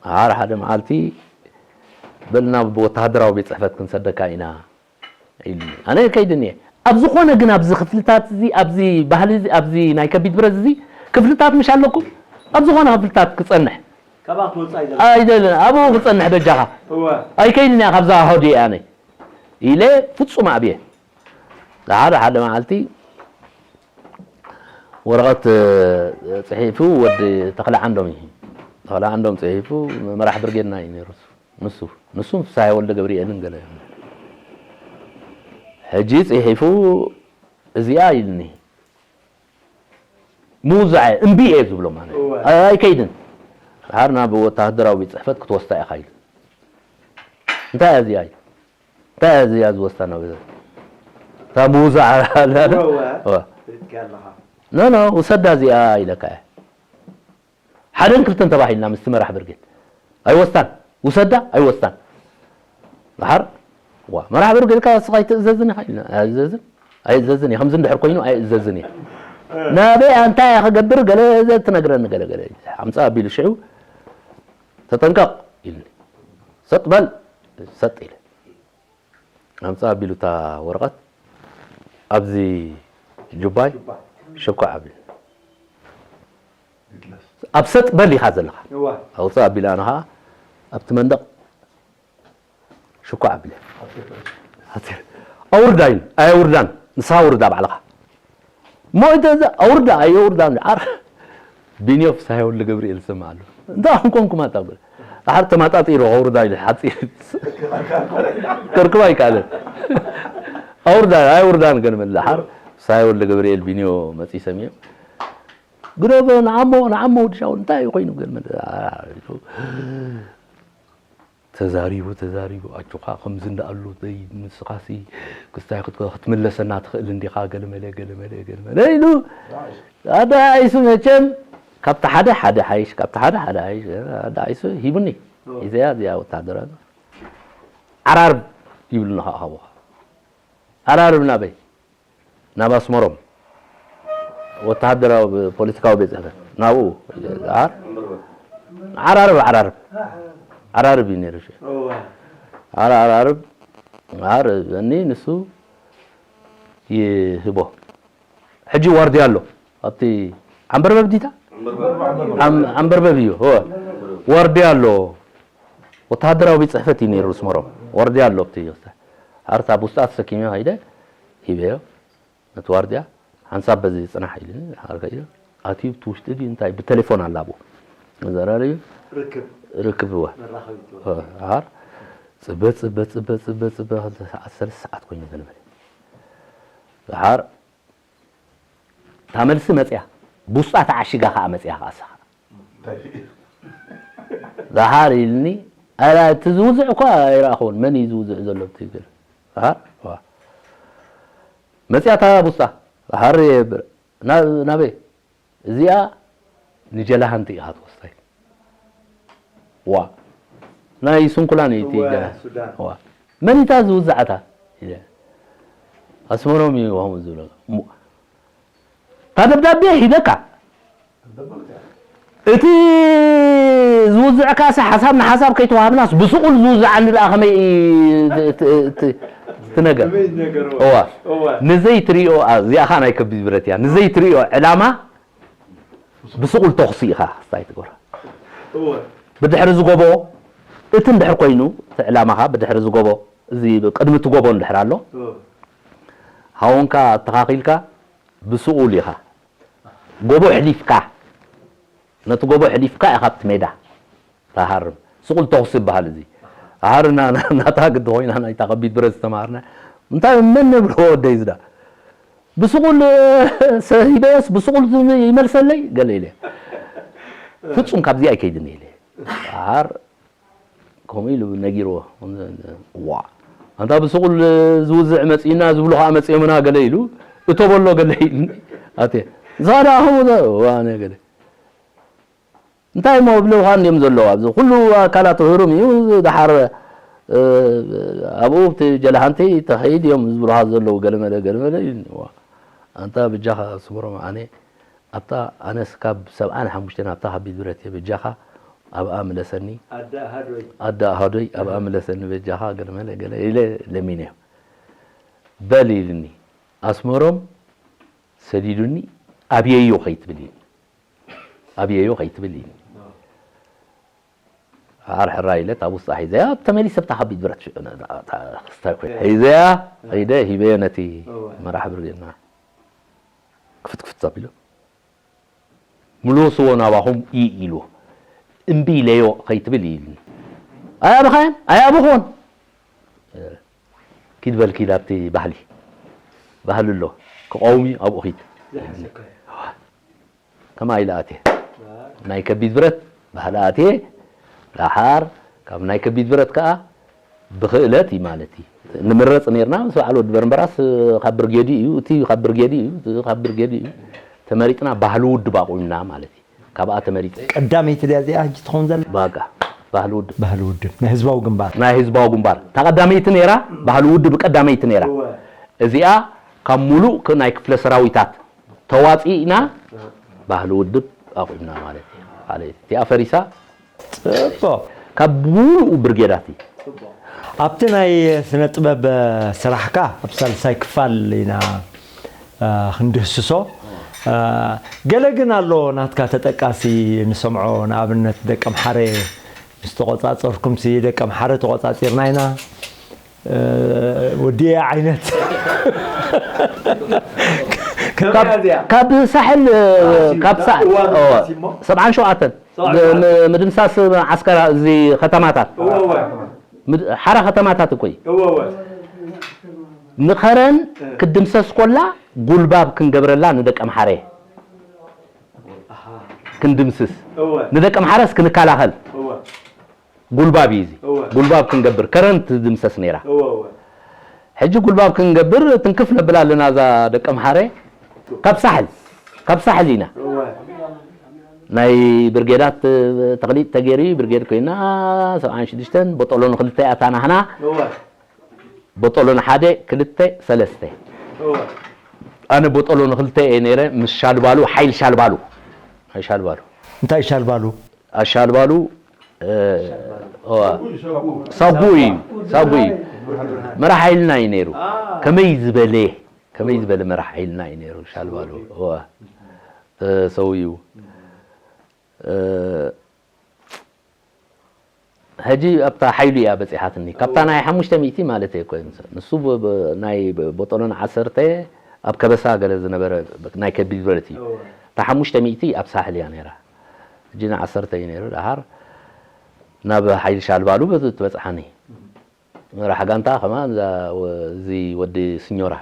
ደሓር ሓደ መዓልቲ በል ናብ ወተሃደራዊ ቤት ጽሕፈት ክንሰደካ ኢና ኢሉኒ። ኣነ ከይድን እየ። ኣብ ዝኾነ ግን ኣብዚ ክፍልታት እዚ፣ ኣብዚ ባህሊ እዚ፣ ኣብዚ ናይ ከቢድ ብረት እዚ ክፍልታት ምሽ ኣለኩም? ኣብ ዝኾነ ክፍልታት ክጸንሕ። ካብኣ ክትወጽእ ኣይደልን። ኣይደልን። ኣብኡ ክጸንሕ በጃኻ። እወ። ኣይከይድን እያ ካብዛ ሆዴ ኣነ ኢለ ፍጹም ኣብየ። ሓደ ሓደ መዓልቲ ወረቐት፣ እ፣ ጽሒፉ ወዲ ተኽለ ዓንዶም እዩ። ተኽለ ዓንዶም ጽሒፉ መራሕ ብርጌድና እዩ ነይሩ። ንሱ፣ ንሱን ፍስሃየ ወልደ ገብርኤልን ገለ እዮም። ሕጂ ጽሒፉ እዚኣ ኢልኒ። ምውዛዐ እምቢ እየ ዝብሎ ማለት እዩ። እወ። ኣይ-፣ ኣይከይድን። ደሓር ናብ ወተሃደራዊ ቤት ጽሕፈት ክትወስዳ ኢኻ ኢሉ። እንታይ እያ እዚኣ ኢሉ። እንታይ እያ እዚኣ ዝወስዳ ናብ ቤት-? እታ ምውዛዕ ኣላ ዶ? እወ፣ እወ። እወ። ርድካ ኣለኻ። ኖ፣ ኖ፣ ውሰዳ እዚኣ ኢለካ እየ። ሓደን ክልተን ተባሂልና ምስቲ መራሕ ብርጌድ። ኣይወስዳን። ውሰዳ፣ ኣይወስዳን። ድሓር ዋ መራሕ ብር ጌርካ እስኻ ኣይትእዘዝን ኢኻ ኢልና ኣይእዘዝን ኣይእዘዝን እየ ከምዚ እንድሕር ኮይኑ ኣይእዘዝን እየ ናበይ ኣንታይ እየ ክገብር ገለ ዘትነግረኒ ገለ ገለ ኣምፃ ኣቢሉ ሽዑ ተጠንቀቕ ኢልኒ ሰጥ በል ሰጥ ኢለ ኣምፃ ኣቢሉ እታ ወረቐት ኣብዚ ጁባይ ሽኳዕ ኣቢሉ ኣብ ሰጥ በል ኢኻ ዘለኻ ኣውፃ ኣቢሉ ኣነ ከዓ ኣብቲ መንደቕ ሽኳዕ ኣቢለ ኣውርዳ ኢሉ ኣየውርዳን ንስኻ ውርዳ ባዕልኻ እሞ ኢተ ኣውርዳ ኣየውርዳን ዓር ቢንዮ ፍስሃየ ወልደ ገብርኤል ዝሰምዕ ኣሎ እንታይ ኮንኩም ኣታ ኣሓር ተማጣጢሩ ኣውርዳ ኢሉ ሓፂ ከርክባ ይከኣለ ኣውርዳ ኣየውርዳን ገለ መለ ሓር ፍስሃየ ወልደ ገብርኤል ቢንዮ መፂ ሰሚዑ ግደፎ ንዓሞ ንዓሞ ወዲ ሻውል እንታይ እዩ ኮይኑ ገለ መለ ተዛሪቡ ተዛሪቡ ኣጆኻ ከምዚ እንዳኣሉ ዘይ ንስኻሲ ክስታይ ክትምለሰና ትኽእል እንዲኻ ገለመለ ገለመለ ገለመለ ኢሉ ኣዳኢሱ መቸም ካብቲ ሓደ ሓደ ሓይሽ ካብቲ ሓደ ሓደ ሓይሽ ኣዳኢሱ ሂቡኒ ሂዘያ እዚኣ ወታደራ ዓራርብ ይብሉና ከዓ ሃቡኻ ዓራርብ ናበይ ናብ ኣስመሮም ወተሃደራዊ ፖለቲካዊ ቤት ፅሕፈት ናብኡ ዓራርብ ዓራርብ ዓራርብ እዩ ነይሩ ዓራርብ እኒ ንሱ ይህቦ ሕጂ ዋርድያ ኣሎ ኣብቲ ዓንበርበብ ዲታ ዓንበርበብ እዩ ዋርድያ ኣሎ ወተሃደራዊ ቤት ፅሕፈት እዩ ነይሩ ኣስመሮም ዋርድያ ኣሎ ኣብቲ ኣርታ ቡስጣ ተሰኪመ ከይደ ሂበዮ ነቲ ዋርድያ ሓንሳብ በዚ ጽናሕ ኢሉኒ ሓርካ ኢሉ ኣትዩ እቲ ውሽጢ ድዩ እንታይ ብቴሌፎን ኣላቡ ዘራረዩ ርክብ ርክብ እወ መራኸቢት እወ። ዓር ጽበ ጽበ ጽበ ጽበ ጽበ ክልተ ሰዓት ሰለስተ ሰዓት ኮይኑ ዘነበለ ድሓር እታ መልሲ መጽያ ብውስጣ ተዓሺጋ ከዓ መጽያ ከዓ ሰኻ እንታይ ደሓር ኢልኒ ኣላ እቲ ዝውዝዕ እኳ ኣይረኣኹን መን እዩ ዝውዝዕ ዘሎ ብትክክል ደሓር ዋ መፅያ እታ ቡስጣ ደሓር የብር ናበይ እዚኣ ንጀላሃንቲ ኢኻ ትወስዳ ዋ ናይ ስንኩላን እዩ እቲ እወ፣ ጀላሃ ሱዳን። ዋ መን እታ ዝውዛዕታ ኢለ ኣስመሮም እዩ ከምኡ ዝብሎ እሞ እታ ደብዳቤ ሂበካ እቲ ዝውዝዕካ ሲ ሓሳብ ንሓሳብ ከይተዋሃብናስ ብስቑል ዝውዝዓኒ ደኣ ከመይ እዩ እቲ- እቲ- እቲ- እቲ ነገር ከመይ ነገር እዋ እዋ ንዘይ ትሪኦ እዚኣ ኸዓ ናይ ከቢድ ብረት እያ ንዘይ ትሪኦ ዕላማ ብስቑል ተኹሲ ኢኻ ስታይ ትገብራ እዋ ብድሕሪ ዝጎቦ እቲ እንድሕር ኮይኑ እቲ ዕላማኻ ብድሕሪ ዝጎቦ እዚ ቅድሚ እቲ ጎቦ እንድሕር ኣሎ እዋ ሃወንካ ኣተኻኺልካ ብስቑል ኢኻ ጎቦ ሕሊፍካ ነቲ ጎቦ ሕሊፍካ ኢኻ ኣብቲ ሜዳ ትሃርም። ስቑል ተኹሲ ይበሃል እዚ። ኣሃርና ናታ ግዲ ኮይና ናይታ ከቢድ ብረት ዝተማሃርና እንታይ መን ነብሎ ወደይ ዝዳ ብስቑል ሂበዮስ ብስቑል ይመልሰለይ ገለ ኢለ ፍጹም ካብዚ ኣይከይድን ኢለ ኣሃር ከምኡ ኢሉ ነጊርዎ ዋ ኣንታ ብስቑል ዝውዝዕ መፂእና ዝብሉ ከዓ መፂኦምና ገለ ኢሉ እቶ በሎ ገለ ኢሉ ኣተ ዝኸዳ ከምኡ ዋነ ገለ እንታይ እሞ ብልውኻ እንዲዮም ዘለዉ ኣብዚ ኩሉ ኣካላት ህሩም እዩ ደሓር ኣብኡ እቲ ጀላሃንቲ ተኸይድ እዮም ዝብሉኻ ዘለዉ ገለመለ ገለመለ እዩ ኣንታ ብጃኻ ስምሮም ኣነ ኣብታ ኣነስ ካብ ሰብዓን ሓሙሽተን ኣብታ ከቢድ ብረት እየ በጃኻ ኣብኣ ምለሰኒ ኣደ ኣሃዶይ ኣደ ኣሃዶይ ኣብኣ ምለሰኒ በጃኻ ገለመለ ገለ ኢለ ለሚነዮ በል ኢልኒ ኣስመሮም ሰዲዱኒ ኣብየዮ ከይትብል ኢልኒ ኣብየዮ ከይትብል ኢልኒ ሓርሕራ ኢለ እታ ውስጣ ሒዘያ ተመሊሰ ብታ ከቢድ ብረት ሽዑ ክስታይ ኮይነ ሒዘያ ኸይደ ሂበዮ ነቲ መራሕ ብርጌድና ክፍትክፍት ኣቢሉ ምልስዎ ናባኹም ኢይ ኢልዎ እምቢ ኢለዮ ኸይትብል ኢልኒ ኣይ ኣበኻያን ኣይ ኣበኹን ኪድ በል ኪድ ኣብቲ ባህሊ ባህሊ ኣሎ ክቐውም እዩ ኣብኡ ኺድ ከማይ ኢለ ኣትየ ናይ ከቢድ ብረት ባህሊ ኣትየ ደሓር ካብ ናይ ከቢድ ብረት ከዓ ብኽእለት እዩ ማለት እዩ ንምረፅ ነርና ምስ በዓል ወዲ በርንበራስ ካብ ብርጌዲ እዩ እቲ ካብ ብርጌዲ እዩ እቲ ካብ ብርጌዲ እዩ ተመሪፅና ባህሊ ውድብ ኣቑምና ማለት እዩ ካብኣ ተመሪፀ ቀዳመይቲ ድያ እዚኣ ሕጂ ትኸውን ዘላ ባቃ ባህሊ ውድብ። ባህሊ ውድብ ናይ ህዝባዊ ግንባር። ናይ ህዝባዊ ግንባር እታ ቀዳመይቲ ነይራ፣ ባህሊ ውድብ ቀዳመይቲ ነይራ። እዚኣ ካብ ሙሉእ ክ- ናይ ክፍለ ሰራዊታት ተዋፂእና ባህሊ ውድብ ኣቑምና ማለት እዩ። ካልእ እቲኣ ፈሪሳ ጽቡቕ። ካብ ሙሉእ ብርጌዳት እዩ። ኣብቲ ናይ ስነ ጥበብ ስራሕካ ኣብ ሳልሳይ ክፋል ኢና እ፣ ክንድህስሶ እ፣ ገለ ግን ኣሎ ናትካ ተጠቃሲ ንሰምዖ። ንኣብነት ደቀምሓረ ምስ ተቆጻጸርኩምሲ ደቀምሓረ ተቆጻጺርና ኢና እ፣ ወዲኤ ዓይነት ከመይ እያ እዚኣ? ካብ ሳሕል እ፣ ካብ ሳሕል እዋን ኦ፣ ሲ እሞ? ሰብዓን ሸውዓተን ሰብዓን ም- ሸውዓተን። ም- ምድምሳስ ዓስከራ እዚ ከተማታት እወ እወ ምድ- ሓራ ከተማታት እኮ እዩ። እወ እወ ንኸረን ክትድምሰስ ኮላ ጉልባብ ክንገብረላ ንደቀምሓረ ክንድምስስ እወ ንደቀምሓረስ ክንከላኸል እወ ጉልባብ እዩ እዚ እወ ጉልባብ ክንገብር ከረን ትድምሰስ ነይራ። እወ እወ ሕጂ ጉልባብ ክንገብር ትንክፍ ነብላ ኣለና እዛ ደቀምሓረ ካብ ሳሕል ካብ ሳሕል ኢና እወ ናይ ብርጌዳት ተኽሊጥ ተገይሩ ብርጌድ ኮይና ሰብዓን ሽዱሽተን ቦጦሎ ንክልተ ኣታናህና እወ ቦጦሎ ንሓደ ክልተ ሰለስተ እወ ኣነ ቦጦሎ ንክልተ እየ ነይረ ምስ ሻልባሉ ሓይል ሻልባሉ ሓይል ሻልባሉ እንታይ ሻልባሉ ኣሻልባሉ እ፣ እዋ። ሳጉ እዩ ሳጉ እዩ መራሕ ሓይልና እዩ ነይሩ ከመይ ዝበለ ከመይ ዝበለ መራሕ ሓይልና እዩ ነይሩ ሻልባሉ እዋ እ፣ ሰው እዩ እ፣ ሕጂ ኣብታ ሓይሉ እያ በፂሓትኒ ካብታ ናይ ሓሙሽተ ሚእቲ ማለት እየ ኮይኑ ንሱ ብ- ብ- ናይ ቦጦሎን ዓሰርተ ኣብ ከበሳ ገለ ዝነበረ ናይ ከቢድ ብረት እዩ እታ ሓሙሽተ ሚእቲ ኣብ ሳሕል እያ ነይራ ሕጂ ንዓሰርተ እዩ ነይሩ ደሓር ናብ ሓይሊ ሻልባሉ በዚ ትበፅሓኒ መራሕ ጋንታ ከማ እዛ ወ- እዚ ወዲ ስኞራ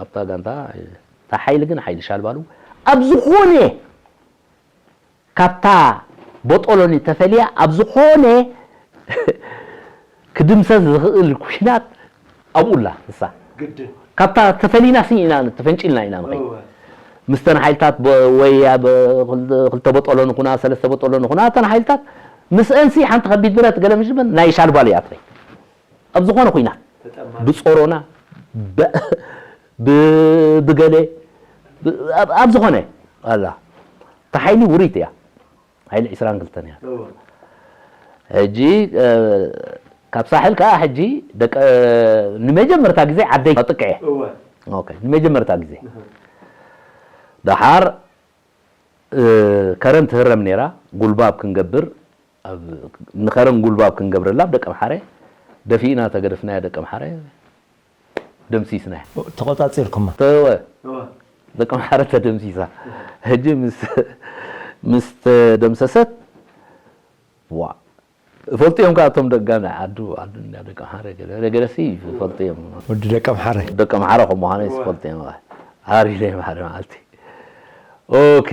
ኣብታ ጋንታ እታ ሓይሊ ግን ሓይሊ ሻልባሉ ኣብ ዝኾነ ካብታ ቦጦሎኒ ተፈልያ ኣብ ዝኾነ ክድምሰስ ዝኽእል ኩናት ኣብኡላ ንሳ ግድን ካብታ ተፈሊና ስኒ ኢና ተፈንጪልና ኢና ንኸይድ እወ ምስተን ሓይልታት በ- ወይ ኣብ ክልተ- ክልተ ቦጦሎ ንኹና ሰለስተ ቦጦሎ ንኹና እተን ሓይልታት ምስአንሲ ሓንቲ ከቢድ ብረት ገለ ምሽ በል ናይ ሻልባሉ እያ ትኸይድ ኣብ ዝኾነ ኩናት ተጠማሪ ብጾሮና ብ- ብ- ብገለ ብ- ኣብ- ኣብ ዝኾነ ኣላ እታ ሓይሊ ውሪት እያ ሓይሊ ዕስራን ክልተን እያ እወ ሕጂ እ፣ ካብ ሳሕል ከዓ ሕጂ ደቀ ንመጀመርታ ግዜ ዓደይ ጥቅዐ እወ ኦኬ ንመጀመርታ ግዜ ደሓር እ፣ ከረን ትህረም ነይራ ጉልባብ ክንገብር ኣብ ንኸረን ጉልባብ ክንገብረላ ኣብ ደቀምሓረ ደፊእና ተገደፍናያ ደቀምሓረ ደምሲስናያ ተቆጻጺርኩማ ተወ እወ ደቀምሓረ ተደምሲሳ ሕጂ ምስ ምስ ተደምሰሰት ዋ ፈልጡ እዮም ከዓ እቶም ደጋ ናይ ዓዱ ዓዱ እንዳ ደቀምሓረ ገለ ገለሲ ፈልጡ እዮም ወዲ ደቀምሓረ ደቀምሓረ ከም ምዃነ ዝፈልጡ እዮም ዓሪለ ሓደ መዓልቲ ኦኬ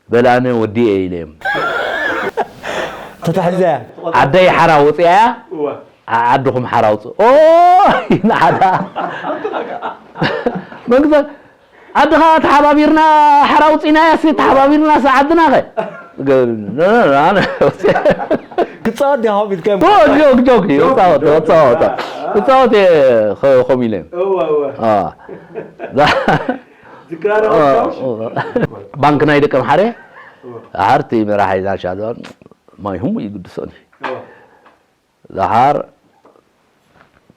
በላነ ወዲኤ ኢለ እዮም ተታሒዘያ ዓደይ ሓራ ወፅኣያ እወ ዓድኹም ሓራ ውፅእ ኦ ንዓዳ መንግስቲ ዓድኻ ተሓባቢርና ሓራ ውፅእና ያሲ ተሓባቢርና ስ ዓድና ኸ ክፃወት ዲኻ ኢልካ ጆክ ጆክ እፃወት ከምኡ ኢለ እወ እወ ዝክራራ ባንክ ናይ ደቀምሓረ ሓርቲ መራሒ ዛሻ ማይሁም ይግድሶን እዩ ደሓር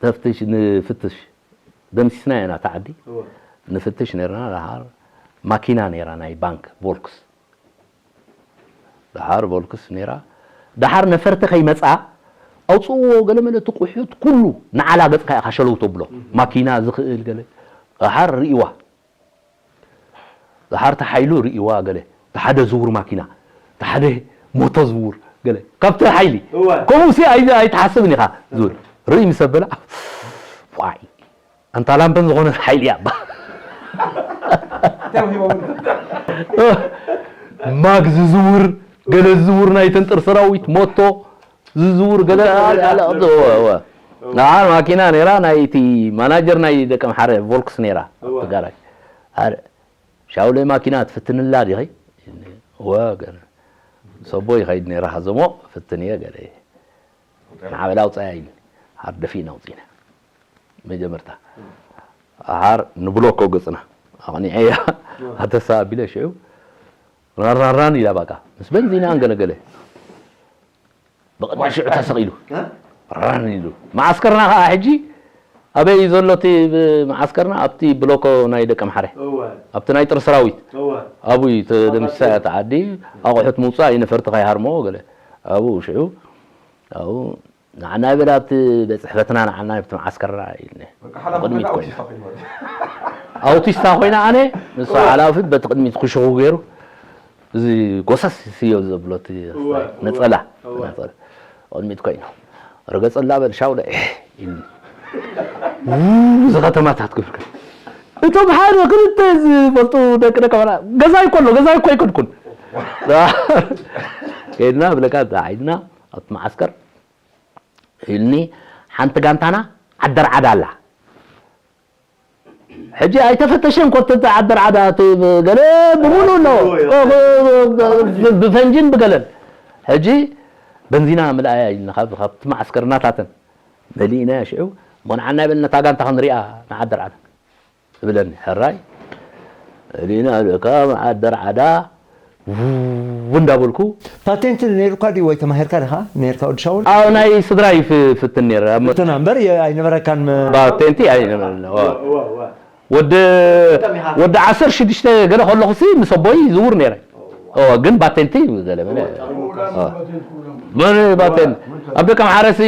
ተፍትሽ ንፍትሽ ደምሲስና ኢና ተዓዲ ንፍትሽ ነርና ደሓር ማኪና ነራ ናይ ባንክ ቮልክስ ደሓር ቮልክስ ነራ ደሓር ነፈርቲ ከይመፃ ኣውፅእዎ ገለመለ ትቁሑት ኩሉ ንዓላ ገፅካ ኢኻ ሸለው ተብሎ ማኪና ዝኽእል ገለ ደሓር ርእዋ ዝሓርቲ ሓይሉ ርእዋ ገለ ተሓደ ዝውር ማኪና ተሓደ ሞቶ ዝውር ገለ ካብቲ ሓይሊ ከምኡ ሲ ኣይትሓስብን ኢኻ ዝብል ርኢ ምስ ኣበለ ዋይ ኣንታ ላምበን ዝኾነ ሓይሊ እያ ማግ ዝዝውር ገለ ዝዝውር ናይ ተንጥር ሰራዊት ሞቶ ዝዝውር ገለ ንዓል ማኪና ነራ ናይቲ ማናጀር ናይ ደቀምሓረ ቮልክስ ነራ ጋራጅ ሻውለይ ማኪና ትፍትንላ ዲኺ ወገን ሰቦ ይኸይድ ነይረ፣ ሃዘሞ ፍትን እየ ገለ። ንዓበላ ኣውፅኣያ ኢሉ። ሃር ደፊእና ኣውፂእና። መጀመርታ። ሃር ንብሎኮ ገፅና። ኣቕኒዐያ። ኣተሳ ኣቢለ ሽዑ። ራራራን ኢላ ባቃ። ምስ በንዚና ኣንገለገለ። ብቕድሚ ሽዑ ተሰቒሉ። ራን ኢሉ። መዓስከርና ከዓ ሕጂ ኣበይ እዩ ዘሎ እቲ ብ-፣ መዓስከርና? ኣብቲ ብሎኮ ናይ ደቀምሓረ። እወ። ኣብቲ ናይ ጥር ሰራዊት። እወ። ኣብኡ እዩ ተደምሲሳ እያ እታ ዓዲ። ኣቑሑት ምውፃእ እዩ ነፈርቲ ከይሃርመዎ ገለ። ኣብኡ ሽዑ፣ ኣብኡ ንዓና ይበል ኣብቲ ቤት ጽሕፈትና ንዓና ኣብቲ መዓስከርና ኢልኒ። በቃ ሓላፊ ብቕድሚት ኮይና ኮይና። ኣውቲስታ ኮይና። ኣውቲስታ ኮይና ኣነ፣ ንሳ እወ። ሓላፊ በቲ ቅድሚት ክሽኹ ገይሩ፣ እዚ ጎሰስ ስዮ ዘብሎ እቲ እወ፣ እወ፣ ነጸላ፣ እወ። ነጸላ። ቅድሚት ኮይኑ፣ "ርገጸላ በል ሻውለ" ኢሉ። እዚ ከተማታት ክብል ከሎ፣ እቶም ሓደ ክልተ ዝፈልጡ ደቂ ደቀምሓረ፣ "ገዛይ እኮ ኣሎ፣ ገዛይ እኮ ኣይኮንኩን። ከይድና ብለካ፣ እዛ ዓይድና ኣብቲ መዓስከር" ኢልኒ። ሓንቲ ጋንታና ዓደርዓዳ ኣላ። ሕጂ ኣይተፈተሸን ኮ እቲ ዓደርዓዳ፣ እቲ ገለ ብምሉእ ኣሎ። እዎ፣ እዎ። ብ-፣ ብ-፣ ብ-፣ ብፈንጂን ብገለን። ሕጂ በንዚና ምልኣያ ኢልና ካብ፣ ካብቲ መዓስከር እናታተን መሊእናያ ሽዑ፣ እሞ ንዓና ይበል ነታ ጋንታ ክንሪኣ ንዓደርዓዳ። እብለኒ፣ ሕራይ። መሊእና ኢሉ ካብ ዓደርዓዳ ው እንዳበልኩ። ፓቴንት ነይሩካ ድዩ ወይ ተማሂርካ ዲኻ? ነይርካ ወዲ ሻውል? ኣብ ናይ ስድራይ ፍ-፣ ፍትን ነይረ። ኣብ መ- እንትና እምበር የ-፣ ኣይነበረካን መ- ፓቴንቲ ኣይነበረን። ዋ። እዋ፣ እዋ። ወዲ፣ ወዲ ዓሰርተ ሽዱሽተ ገለ ከለኹ ሲ ምስ ኣቦይ ይዝውር ነይረ። እዋ፣ ግን ፓቴንቲ ገለ መለ። እዋ። መን ፓቴንት? ኣብ ደቀምሓረ ሲ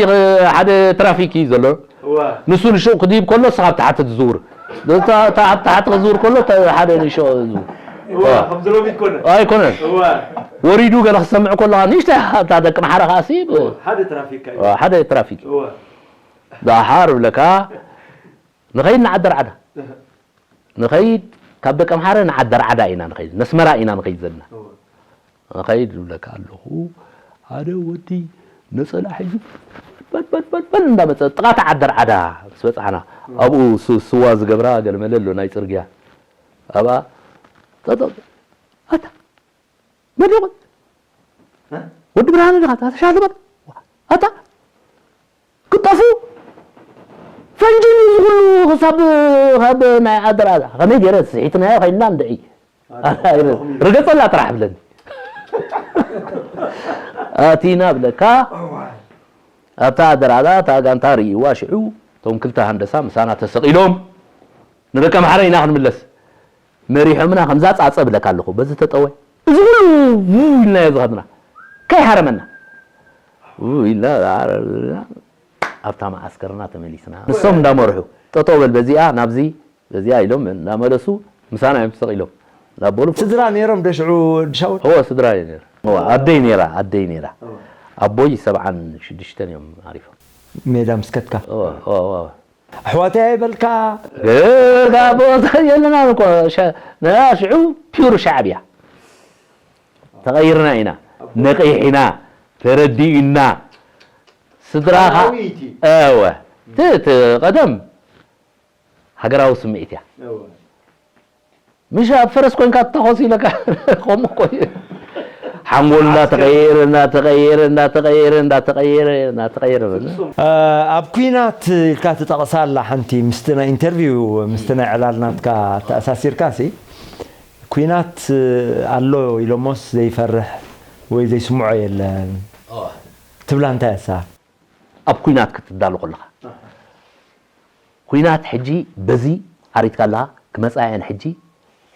ሓደ ትራፊክ እዩ ዘሎ። እዋ። ንሱ ንሽኡ ክድይብ ከሎ፣ ንስኻ ኣብ ታሕቲ ትዝውር። እታ፣ እታ ኣብ ታሕቲ ክዝውር ከሎ፣ እታ ሓደ ንሽኡ ዝዝውር። እዋ፣ እዋ። ከምዚ ሎሚ ይኮነ። ኣይኮነን። እዋ። ወሪዱ ገለ ክሰምዕ ከለኻ፣ ንእሽተይ እታ ደቀምሓረ ከኣ ሲ፣ ብ-፣ እዋ፣ ሓደ ትራፊክ እዩ። እዋ፣ ሓደ ትራፊክ። እዋ። ደሓር ብለካ፣ ንኸይድ ንዓደርዓዳ። እህ። ንኸይድ፣ ካብ ደቀምሓረ ንዓደርዓዳ ኢና ንኸይድ። ነስመራ ኢና ንኸይድ ዘለና። እዋ። ንኸይድ ዝብለካ ኣለኹ። ሓደ ወዲ ነጸላ ሒዙ በል፣ በል፣ በል፣ በል እንዳመጸ፣ ጥቓ እታ ዓደርዓዳ ምስ በጻሕና፣ እዋ። ኣብኡ ስ-፣ ስዋ ዝገብራ ገለመለ ኣሎ፣ ናይ ጽርግያ። ኣብኣ፣ ጠጠው፣ ኣታ፣ መድረቕ፣ እ? ወዲ ብርሃነ ዲኻ? ኣታ፣ ተሻለ በል። ኣታ፣ ክጠፉ ፈንጂ እዚ ኩሉ ክሳብ ካብ ናይ ዓደርዓዳ። ከመይ ገይረ ስሒትናዮ ከይድና እንድዒ። ኣታ፣ ርገጸላ ጥራሕ ብለኒ። ኣቲና ብለካ፣ ኣብታ ዓደርዓዳ፣ እታ ጋንታ ርእይዋ ሽዑ፣ እቶም ክልተ ሃንደሳ ምሳና ተሰቒሎም፣ ንደቀምሓረ ኢና ክንምለስ። መሪሖምና ከምዛ ጻጸ ብለካ ኣለኹ። በዚ ተጠወ። እዚ ኩሉ ው ኢልናዮ ዝኸድና። ከይሃረመና። ው ኢልና፣ ኣብታ መዓስከርና ተመሊስና። ንሶም እንዳመርሑ፣ "ጠጠው በል በዚኣ፣ ናብዚ፣ በዚኣ" ኢሎም እንዳመለሱ፣ ምሳና እዮም ተሰቒሎም። እንዳበሉ ስድራ ነይሮም ዶ ሽዑ ወዲ ሻውል? እወ፣ ስድራ እዩ ነይሩ። እወ፣ ኣደይ ነይራ፣ ኣደይ ነይራ። እወ። ኣቦይ ሰብዓን ሽዱሽተን እዮም ዓሪፎም። ሜዳ ምስ ከድካ? እወ፣ እወ፣ እወ። ኣሕዋተይ ኣይበልካ። ገጋ ቦታ የለናን እኮ። ሸ-፣ ንሕና ሽዑ ፒውር ሻዕብያ ተቐይርና ኢና። ነቒሕና፣ ተረዲኡና። ስድራኻ፣ ሰራዊት እዩ። እወ። እቲ፣ እቲ ቀደም ሃገራዊ ስምዒት እያ። እወ። ምሽ ኣብ ፈረስ ኮንካ ትታኾስ ኢለካ፣ ከምኡ እኮ እዩ። ሓንጎልና ተቐየረ፣ እናተቐየረ፣ እናተቐየረ፣ እናተቐየረ፣ እናተቐየረ። እ፣ ኣብ ኲናት ኢልካ ትጠቕሳ ኣላ ሓንቲ፣ ምስቲ ናይ ኢንተርቪው፣ ምስቲ ናይ ዕላል ናትካ ተኣሳሲርካ ሲ፣ ኲናት ኣሎ ኢሎሞስ ዘይፈርሕ ወይ ዘይስምዖ የለን። እወ። ትብላ እንታይ እሳ? ኣብ ኲናት ክትዳሎ ከለኻ። ኣሃ። ኲናት ሕጂ በዚ ዓሪትካ ኣለኻ፣ ክመጻ እየን ሕጂ፣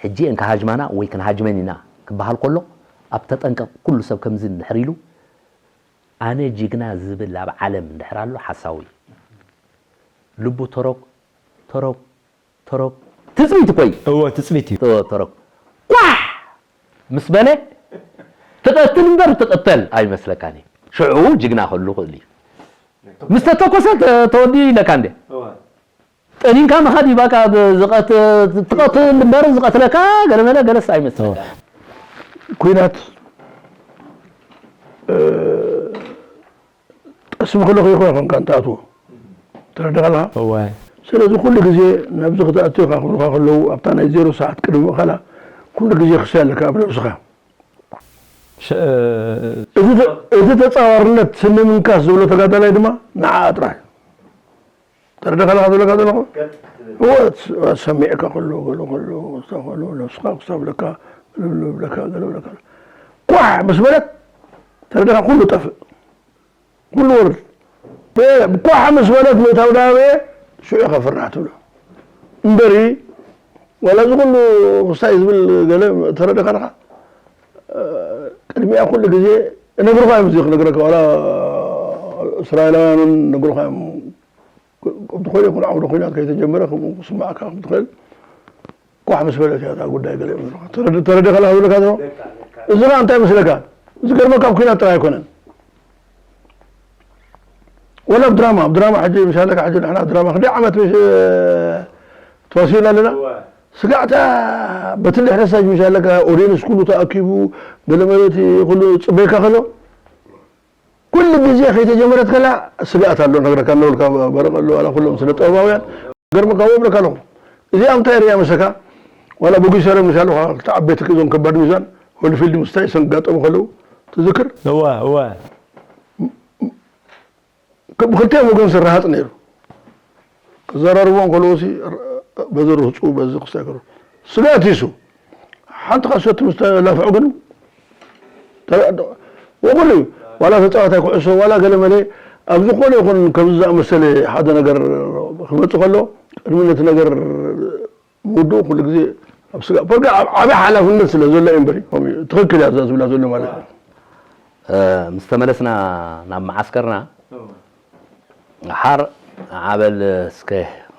ሕጂ እየን ክሃጅማና ወይ ክንሃጅመን ኢና ክበሃል ከሎ፣ ኣብ ተጠንቀቕ፣ ኩሉ ሰብ ከምዚ እንድሕር ኢሉ፣ ኣነ ጅግና ዝብል ኣብ ዓለም እንድሕር ኣሎ፣ ሓሳዊ እዩ። ልቡ ተሮክ፣ ተሮክ፣ ተሮክ፣ ትጽቢት እኮ እዩ። እወ፣ ትጽቢት እዩ። ተ-፣ ተሮክ። ኳሕ! ምስ በለ፣ ትቐትል እምበር ትቕተል ኣይመስለካን እዩ። ሽዑ ጅግና ክህሉ ክእል እዩ። ምስ ተተኮሰ ተ-፣ ተወዲኡ ኢለካ እንዴ? እወ። ጠኒንካ ምኻድ እዩ፣ በቃ፣ ብ-፣ ዝቐት-፣ ትቐትል እምበር ዝቐትለካ ገለመለ ገለስ ኣይመስለካ። እወ። ኲናት፣ እ፣ ጠስሚ ከለኹ ይኾን ኮንካ እንትኣትዎ። ተረዲኻ ኣለኻ? እዋይ። ስለዚ ኩሉ ግዜ ናብዚ ክትኣቱ ኢኻ ክብሉኻ ከለዉ፣ ኣብታ ናይ ዜሮ ሰዓት ቅድሚ ምእኻላ ኩሉ ግዜ ክስያ ኣለካ ኣብ ነብስኻ። እቲ ተጻዋርነት ስኒ ምንካስ ዝብሎ ተጋዳላይ ድማ ንዓ ጥራይ ተረደኻ ለኻ ዝብለካ ዘለኹ ሰሚዕካ ከሎ ገሎ ከሎ ክስታ ከሎ ነብስኻ ክሳብ ለካ ልብልብ ለካ ገለ ብለካ ኳሕ ምስ በለት ተረደኻ ኩሉ ጠፍእ ኩሉ ወርድ ኳሕ ምስ በለት ምእታው ዳበየ ሽዑ ከፍርና ትብሎ እምበሪ ዋላ እዚ ኩሉ ክስታይ ዝብል ገለ ተረደኻ ለኻ ቅድሚያ ኩሉ ግዜ እነግርኻ እዮም እዚ ክነግረካ ዋላ እስራኤላውያን እውን ነግርኻ እዮም ክም ትኽእል ይኹን ዓውደ ኲናት ከይተጀመረ ከምኡ ክስማዕካ ክም ትኽእል ኳሕ ምስ በለት እያ እታ ጉዳይ ገለ እዮም ዝብሉኻ ተረደ- ተረደ ከለኻ ዝብለካ ዘሎ እዚ ኸዓ እንታይ መስለካ ዝገርመካ ኣብ ኲናት ጥራይ ኣይኮነን ወላ ኣብ ድራማ ኣብ ድራማ ሕጂ ምሻለካ ሕጂ ንሕና ድራማ ክንደይ ዓመት ምሽ ተዋሲና ኣለና ስጋዕታ በቲ ድሕረ ሳጅ ምሻለካ ኦዲየንስ ኩሉ ተኣኪቡ ገለ መለቲ ኩሉ ፅበየካ ከሎ ኩሉ ግዜ ከይተጀመረት ከላ ስግኣት ኣሎ ነግረካ ኣለውልካ በረቀ ኣሎ ዋላ ኩሎም ስነ ጥበባውያን ገርመካ ወብለካ ኣለኹ እዚኣ እንታይ ርያ መሰካ ዋላ በጉይ ሰረ ምሻለኻ ክልተ ዓበይቲ ክእዞም ከባድ ሚዛን ሆሊፊልድ ምስታይ ሰንጋጠሙ ከለዉ ትዝክር እወ እወ ብክልቲኦም ወገን ዝረሃፅ ነይሩ። ክዘራርቦም ከለዉ ሲ በዚ ርህፁ በዚ ክስታይ ከለዉ ስግኣት ይሱ ሓንቲ ካሶት ምስ ተላፍዑ ግን ወኩሉ እዩ ዋላ ተፃዋታይ ኩዕሶ ዋላ ገለ መለ ኣብ ዝኾነ ይኹን ከምዚ ዝኣመሰለ ሓደ ነገር ክመፅእ ከሎ ቅድሚ ነቲ ነገር ምውድኡ ኩሉ ግዜ ኣብ ስጋ ፖርጋ ዓብ ዓቢ ሓላፍነት ስለ ዘሎ እዩ እምበሪ ከምኡ እዩ ትኽክል እያ እዛ ዝብላ ዘሎ ማለት እዩ። ምስ ተመለስና ናብ መዓስከርና ሓር ዓበል እስከ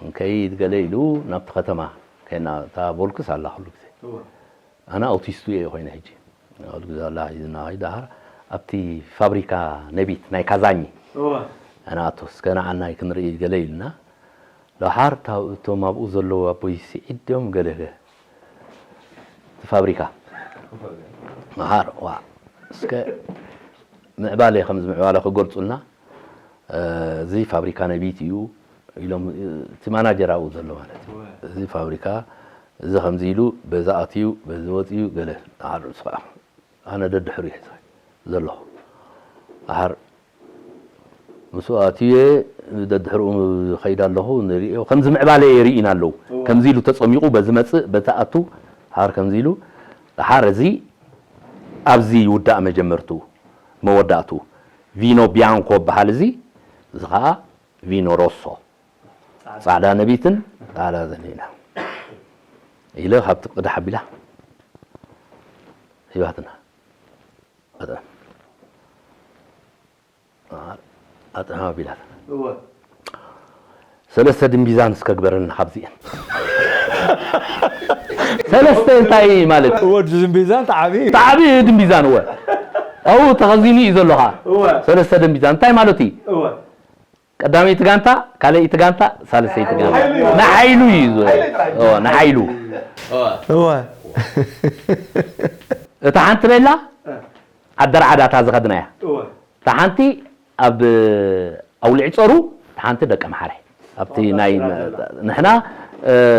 ንከይድ ገለ ኢሉ ናብቲ ከተማ ከይና እታ ቦልክስ ኣላ ኩሉ ግዜ ኣነ ኣውቲስቱ እየ ኮይነ ሕጂ ኩሉ ግዜ ኣላ ሒዝና ከይድ ደሓር ኣብቲ ፋብሪካ ነቢት ናይ ካዛኝ ኣነ ኣቶ እስከ ንዓናይ ክንርኢ ገለ ኢልና ደሓር እቶም ኣብኡ ዘለዉ ኣቦይ ስዒድ ድዮም ገለ እቲ ፋብሪካ ደሓር ዋ እስከ ምዕባለ ከምዚ ምዕባለ ክገልፁልና እዚ ፋብሪካ ነቢት እዩ ኢሎም እቲ ማናጀር ኣብኡ ዘሎ ማለት እዩ እዚ ፋብሪካ እዚ ከምዚ ኢሉ በዚ ኣትዩ በዚ ወፅዩ ገለ ደሓር ንሱ ከዓ ኣነ ደድሕሩ እየ ዘለኹ ደሓር ምስኡ ኣትየ ደድሕርኡ ከይድ ኣለኹ ንሪኦ ከምዚ ምዕባለ እየ ርኢና ኣለዉ ከምዚ ኢሉ ተፀሚቑ በዚ መፅእ በቲ ኣቱ ደሓር ከምዚ ኢሉ ደሓር እዚ ኣብዚ ይውዳእ መጀመርትኡ መወዳእትኡ ቪኖ ቢያንኮ በሃል እዚ እዚ ከዓ ቪኖ ሮሶ ጻዕዳ ነቢትን ጻዕዳ ዘሊና ኢለ ካብቲ ቅዳሕ ኣቢላ ሂባትና ኣጥዕም ኣጥዕም ኣቢላትና ሰለስተ ድንቢዛን እስከ ግበረልና ካብዚኤን ሰለስተ እንታይ ማለት ወዲ ድንቢዛን ተዓቢ ተዓቢ ድንቢዛን እወ ኣብኡ ተኸዚኑ እዩ ዘሎኻ ሰለስተ ድንቢዛን እንታይ ማለት እዩ ቀዳመይቲ ጋንታ፣ ካልኣይቲ ጋንታ፣ ሳልሰይቲ ጋንታ። ንሓይሉ እዩ ዝብል። እወ፣ ንሓይሉ። እወ። እታ ሓንቲ ቤላ ዓደርዓዳ እታ ዝኸድናያ። እታ ሓንቲ ኣብ ኣውሊዕ ጸሩ፣ እታ ሓንቲ ደቀምሓረ። ኣብቲ ናይ ንሕና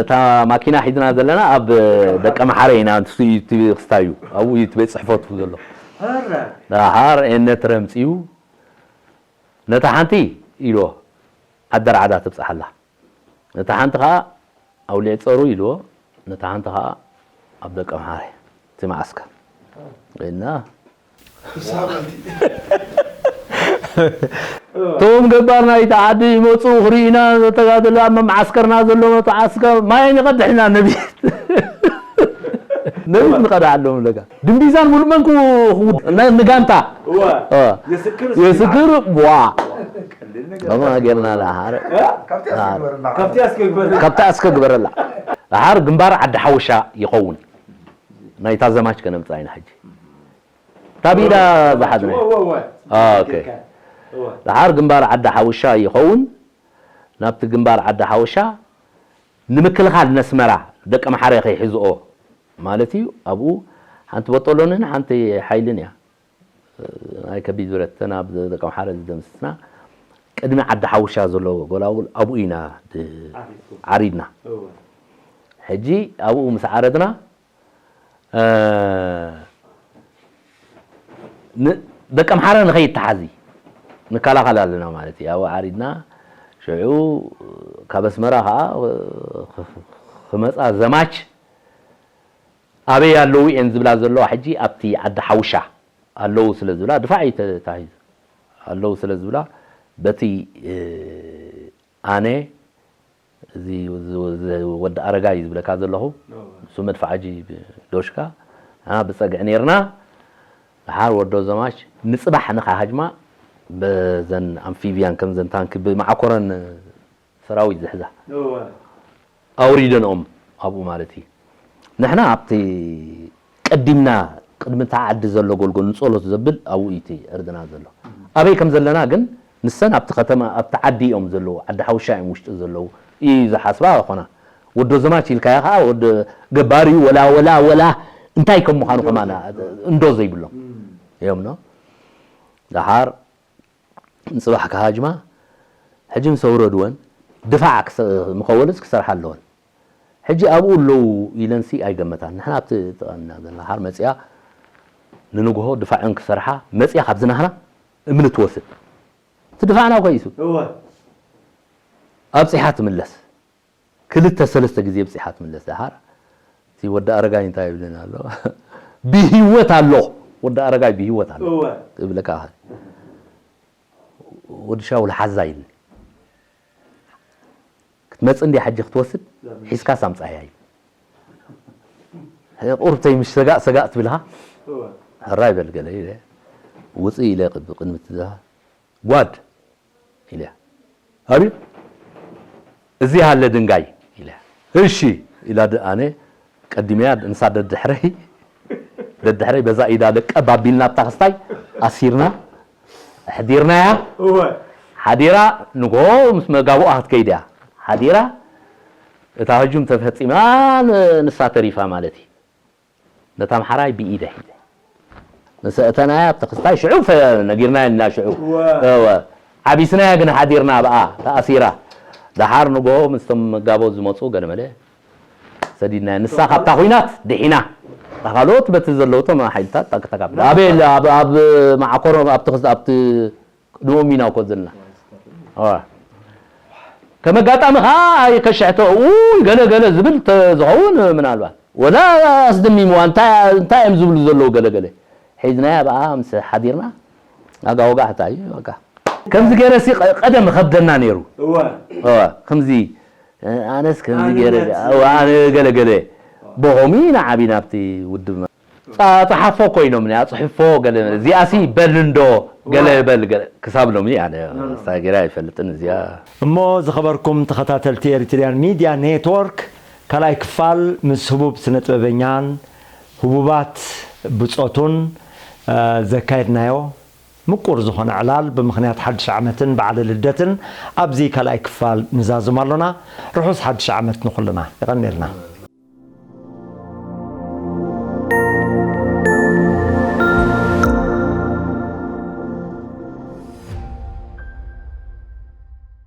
እታ ማኪና ሒዝና ዘለና ኣብ ደቀምሓረ ኢና፣ ንሱ እዩ እቲ ክስታዩ፣ ኣብኡ እዩ እቲ ቤት ጽሕፈቱ ዘሎ። ደሓር ኤነትረ ኣምጺኡ፣ ነታ ሓንቲ ኢልዎ ዓዲ ኣርዓዳ ትብጽሓላ፣ ነታ ሓንቲ ኸኣ ኣውሊዕ ጸሩ ኢልዎ፣ ነታ ሓንቲ ኸኣ ኣብ ደቀምሓረ እቲ መዓስከር ኢልና እቶም ገባር ናይቲ ዓዲ ይመጹ ክርእዩና፣ ተጋደሎ ኣብ መዓስከርና ዘሎ መዓስከር ማይ ንቐድሕ ኢና ነቢት ነቢት ንቐድሓሎም ለካ ድንቢዛን ሙሉእ መንኩ ንጋንታ የስክር ዋ ከማ ጌርና ለሓረ ካብቲ ኣስከ ግበረላ ደሓር ግንባር ዓዲ ሓወሻ ይኸውን ናይታ ዘማች ከነምፃ ኢና ሕጂ ታቢዳ ዝሓዝነ ደሓር ግንባር ዓዲ ሓወሻ ይኸውን ናብቲ ግንባር ዓዲ ሓወሻ ንምክልኻል ነስመራ ደቂ ኣምሓረ ከይሕዝኦ ማለት እዩ። ኣብኡ ሓንቲ በጦሎንን ሓንቲ ሓይልን እያ ናይ ከቢድ ብረት እተን ኣብ ደቂ ኣምሓረ ዝደምስስና ቅድሚ ዓዲ ሓውሻ ዘሎ ጎላጉል ኣብኡ ኢና ዓሪድና። ሕጂ ኣብኡ ምስ ዓረድና ን- ደቂ ኣምሓራ ንኸይተሓዚ ንከላኸል ኣለና ማለት እዩ። ኣብኡ ዓሪድና ሽዑ ካብ ኣስመራ ከዓ ክመፃ ዘማች ኣበይ ኣለዉ እየን ዝብላ ዘለዋ ሕጂ ኣብቲ ዓዲ ሓውሻ ኣለዉ ስለ ዝብላ ድፋዕ እዩ ተታሒዙ ኣለዉ ስለ ዝብላ በቲ ኣነ እዚ ወዲ ኣረጋይ ዝብለካ ዘለኹ እሱ መድፍዓጂ ዶሽካ ብፀግዒ ነርና ድሓር ወዶ ዘማች ንፅባሕ ንካሃጅማ በዘን ኣምፊብያን ከምዘን ታንክ ብማዓኮረን ሰራዊት ዝሕዛ ኣውሪደንኦም ኣብኡ ማለት እዩ ንሕና ኣብቲ ቀዲምና ቅድሚ እታ ዓዲ ዘሎ ጎልጎል ንጸሎት ዘብል ኣብኡ እዩ እቲ ዕርድና ዘሎ። ኣበይ ከም ዘለና ግን ንሰን ኣብቲ ከተማ ኣብቲ ዓዲ እዮም ዘለዉ፣ ዓዲ ሓውሻ እዮም ውሽጢ ዘለዉ እዩ ዝሓስባ ኾና። ወዶ ዘማች ኢልካዮ ኸዓ ወዲ ገባሪ ወላ ወላ ወላ እንታይ ከም ምዃኑ ከማና እንዶ ዘይብሎም እዮም ኖ። ደሓር ንጽባሕ ክሃጅማ ሕጂ ምስ ኣውረድወን ድፋዕ ምኸወልስ ክሰርሓ ኣለወን። ሕጂ ኣብኡ ኣለዉ ኢለንሲ ኣይገመታን። ንሕና ኣብቲ ጥቓና ዘለና ሓር መጺኣ ንንግሆ ድፋዕን ክሰርሓ መጺኣ ካብዚ ናህና እምኒ ትወስድ። እቲ ድፋዕና እኮ እዩ እሱ። እወ። ኣብጺሓ ትምለስ። ክልተ ሰለስተ ግዜ ኣብጺሓ ትምለስ። ደሓር እቲ ወዲ ኣረጋይ እንታይ ይብልን ኣሎ? ብህይወት ኣሎ። ወዲ ኣረጋይ ብህይወት ኣሎ። እወ። እብለካ። ወዲ ሻውል ሓዛ ኢልኒ። ክትመጽእ እንድያ ሕጂ ክትወስድ ሒዝካስ ኣምጻያ ኢሉ። ቁርብተይ ምሽ ሰጋእ ሰጋእ ትብልካ ሕራይ በል ገለ ኢለ ውጽእ ኢለ ቅድሚ ቅድሚ ትዛ ጓድ ኢለ ኣብዩ እዚ ሃለ ድንጋይ ኢለ እሺ ኢላ ኣነ ቀዲመያ ንሳ ደድሕረይ ደድሕረይ በዛ ኢዳ ለቀብ ኣቢልና ኣብታ ክስታይ ኣሲርና ኣሕዲርናያ እወ። ሓዲራ ንግሆ ምስ መጋብኣ ክትከይድ እያ ሓዲራ እታ ህጁም ተፈፂማ ን- ንሳ ተሪፋ ማለት እዩ ነታ ኣምሓራይ ብኢደ ሒዘ ምስ እተናያ ኣብቲ ክስታይ ሽዑ ፈ- ነጊርናያ እና ሽዑ እወ። እወ። ዓቢስናያ ግን ሓዲርና ብኣ ተኣሲራ ደሓር ንግሆ ምስቶም መጋቦ ዝመፁ ገለመለ ሰዲድናያ ንሳ ካብታ ኩናት ድሒና እታ ካልኦት በቲ ዘለውቶም ሓይልታት ታክታካ ኣበይ ኣለ ኣብ ኣብ ማዓኮሮም ኣብቲ ክስ ኣብቲ ቅድሞም ኢና ኮ ዘለና ኣዋ ከም ኣጋጣሚ ከዓ ኣይከሸሕተ ኡይ ገለ ገለ ዝብል ተ- ዝኸውን ምናልባት ወላ ኣስደሚምዋ እንታይ እንታይ እዮም ዝብሉ ዘለዉ ገለ ገለ ሒዝናያ ብኣ ምስ ሓዲርና ኣጋ ወጋ ሕታ እዩ በቃ ከምዚ ገይረ ሲ ቀ- ቀደም ከብደና ነይሩ እወ። እወ፣ ከምዚ ኣነስ ከምዚ ኣነ ገለ ነቲ- ኣነ ገለ ገለ ብኸምኡ ኢና ዓቢና ኣብቲ ውድብ ፃ- ፀሓፎ ኮይኖም ያ ፅሕፎ ገለ እዚኣሲ በል እንዶ ገለ በል ገለ ክሳብ ሎሚ ኣነ ሳጊራ ኣይፈልጥን እዚኣ እሞ ዝኸበርኩም ተኸታተልቲ ኤሪትሪያን ሚድያ ኔትወርክ ካልኣይ ክፋል ምስ ህቡብ ስነ ጥበበኛን ህቡባት ብጾቱን እ፣ ዘካየድናዮ ምቁር ዝኾነ ዕላል ብምኽንያት ሓድሽ ዓመትን በዓለ ልደትን ኣብዚ ካልኣይ ክፋል ንዛዝም ኣሎና። ርሑስ ሓድሽ ዓመት ንኹልና። የቐንየልና።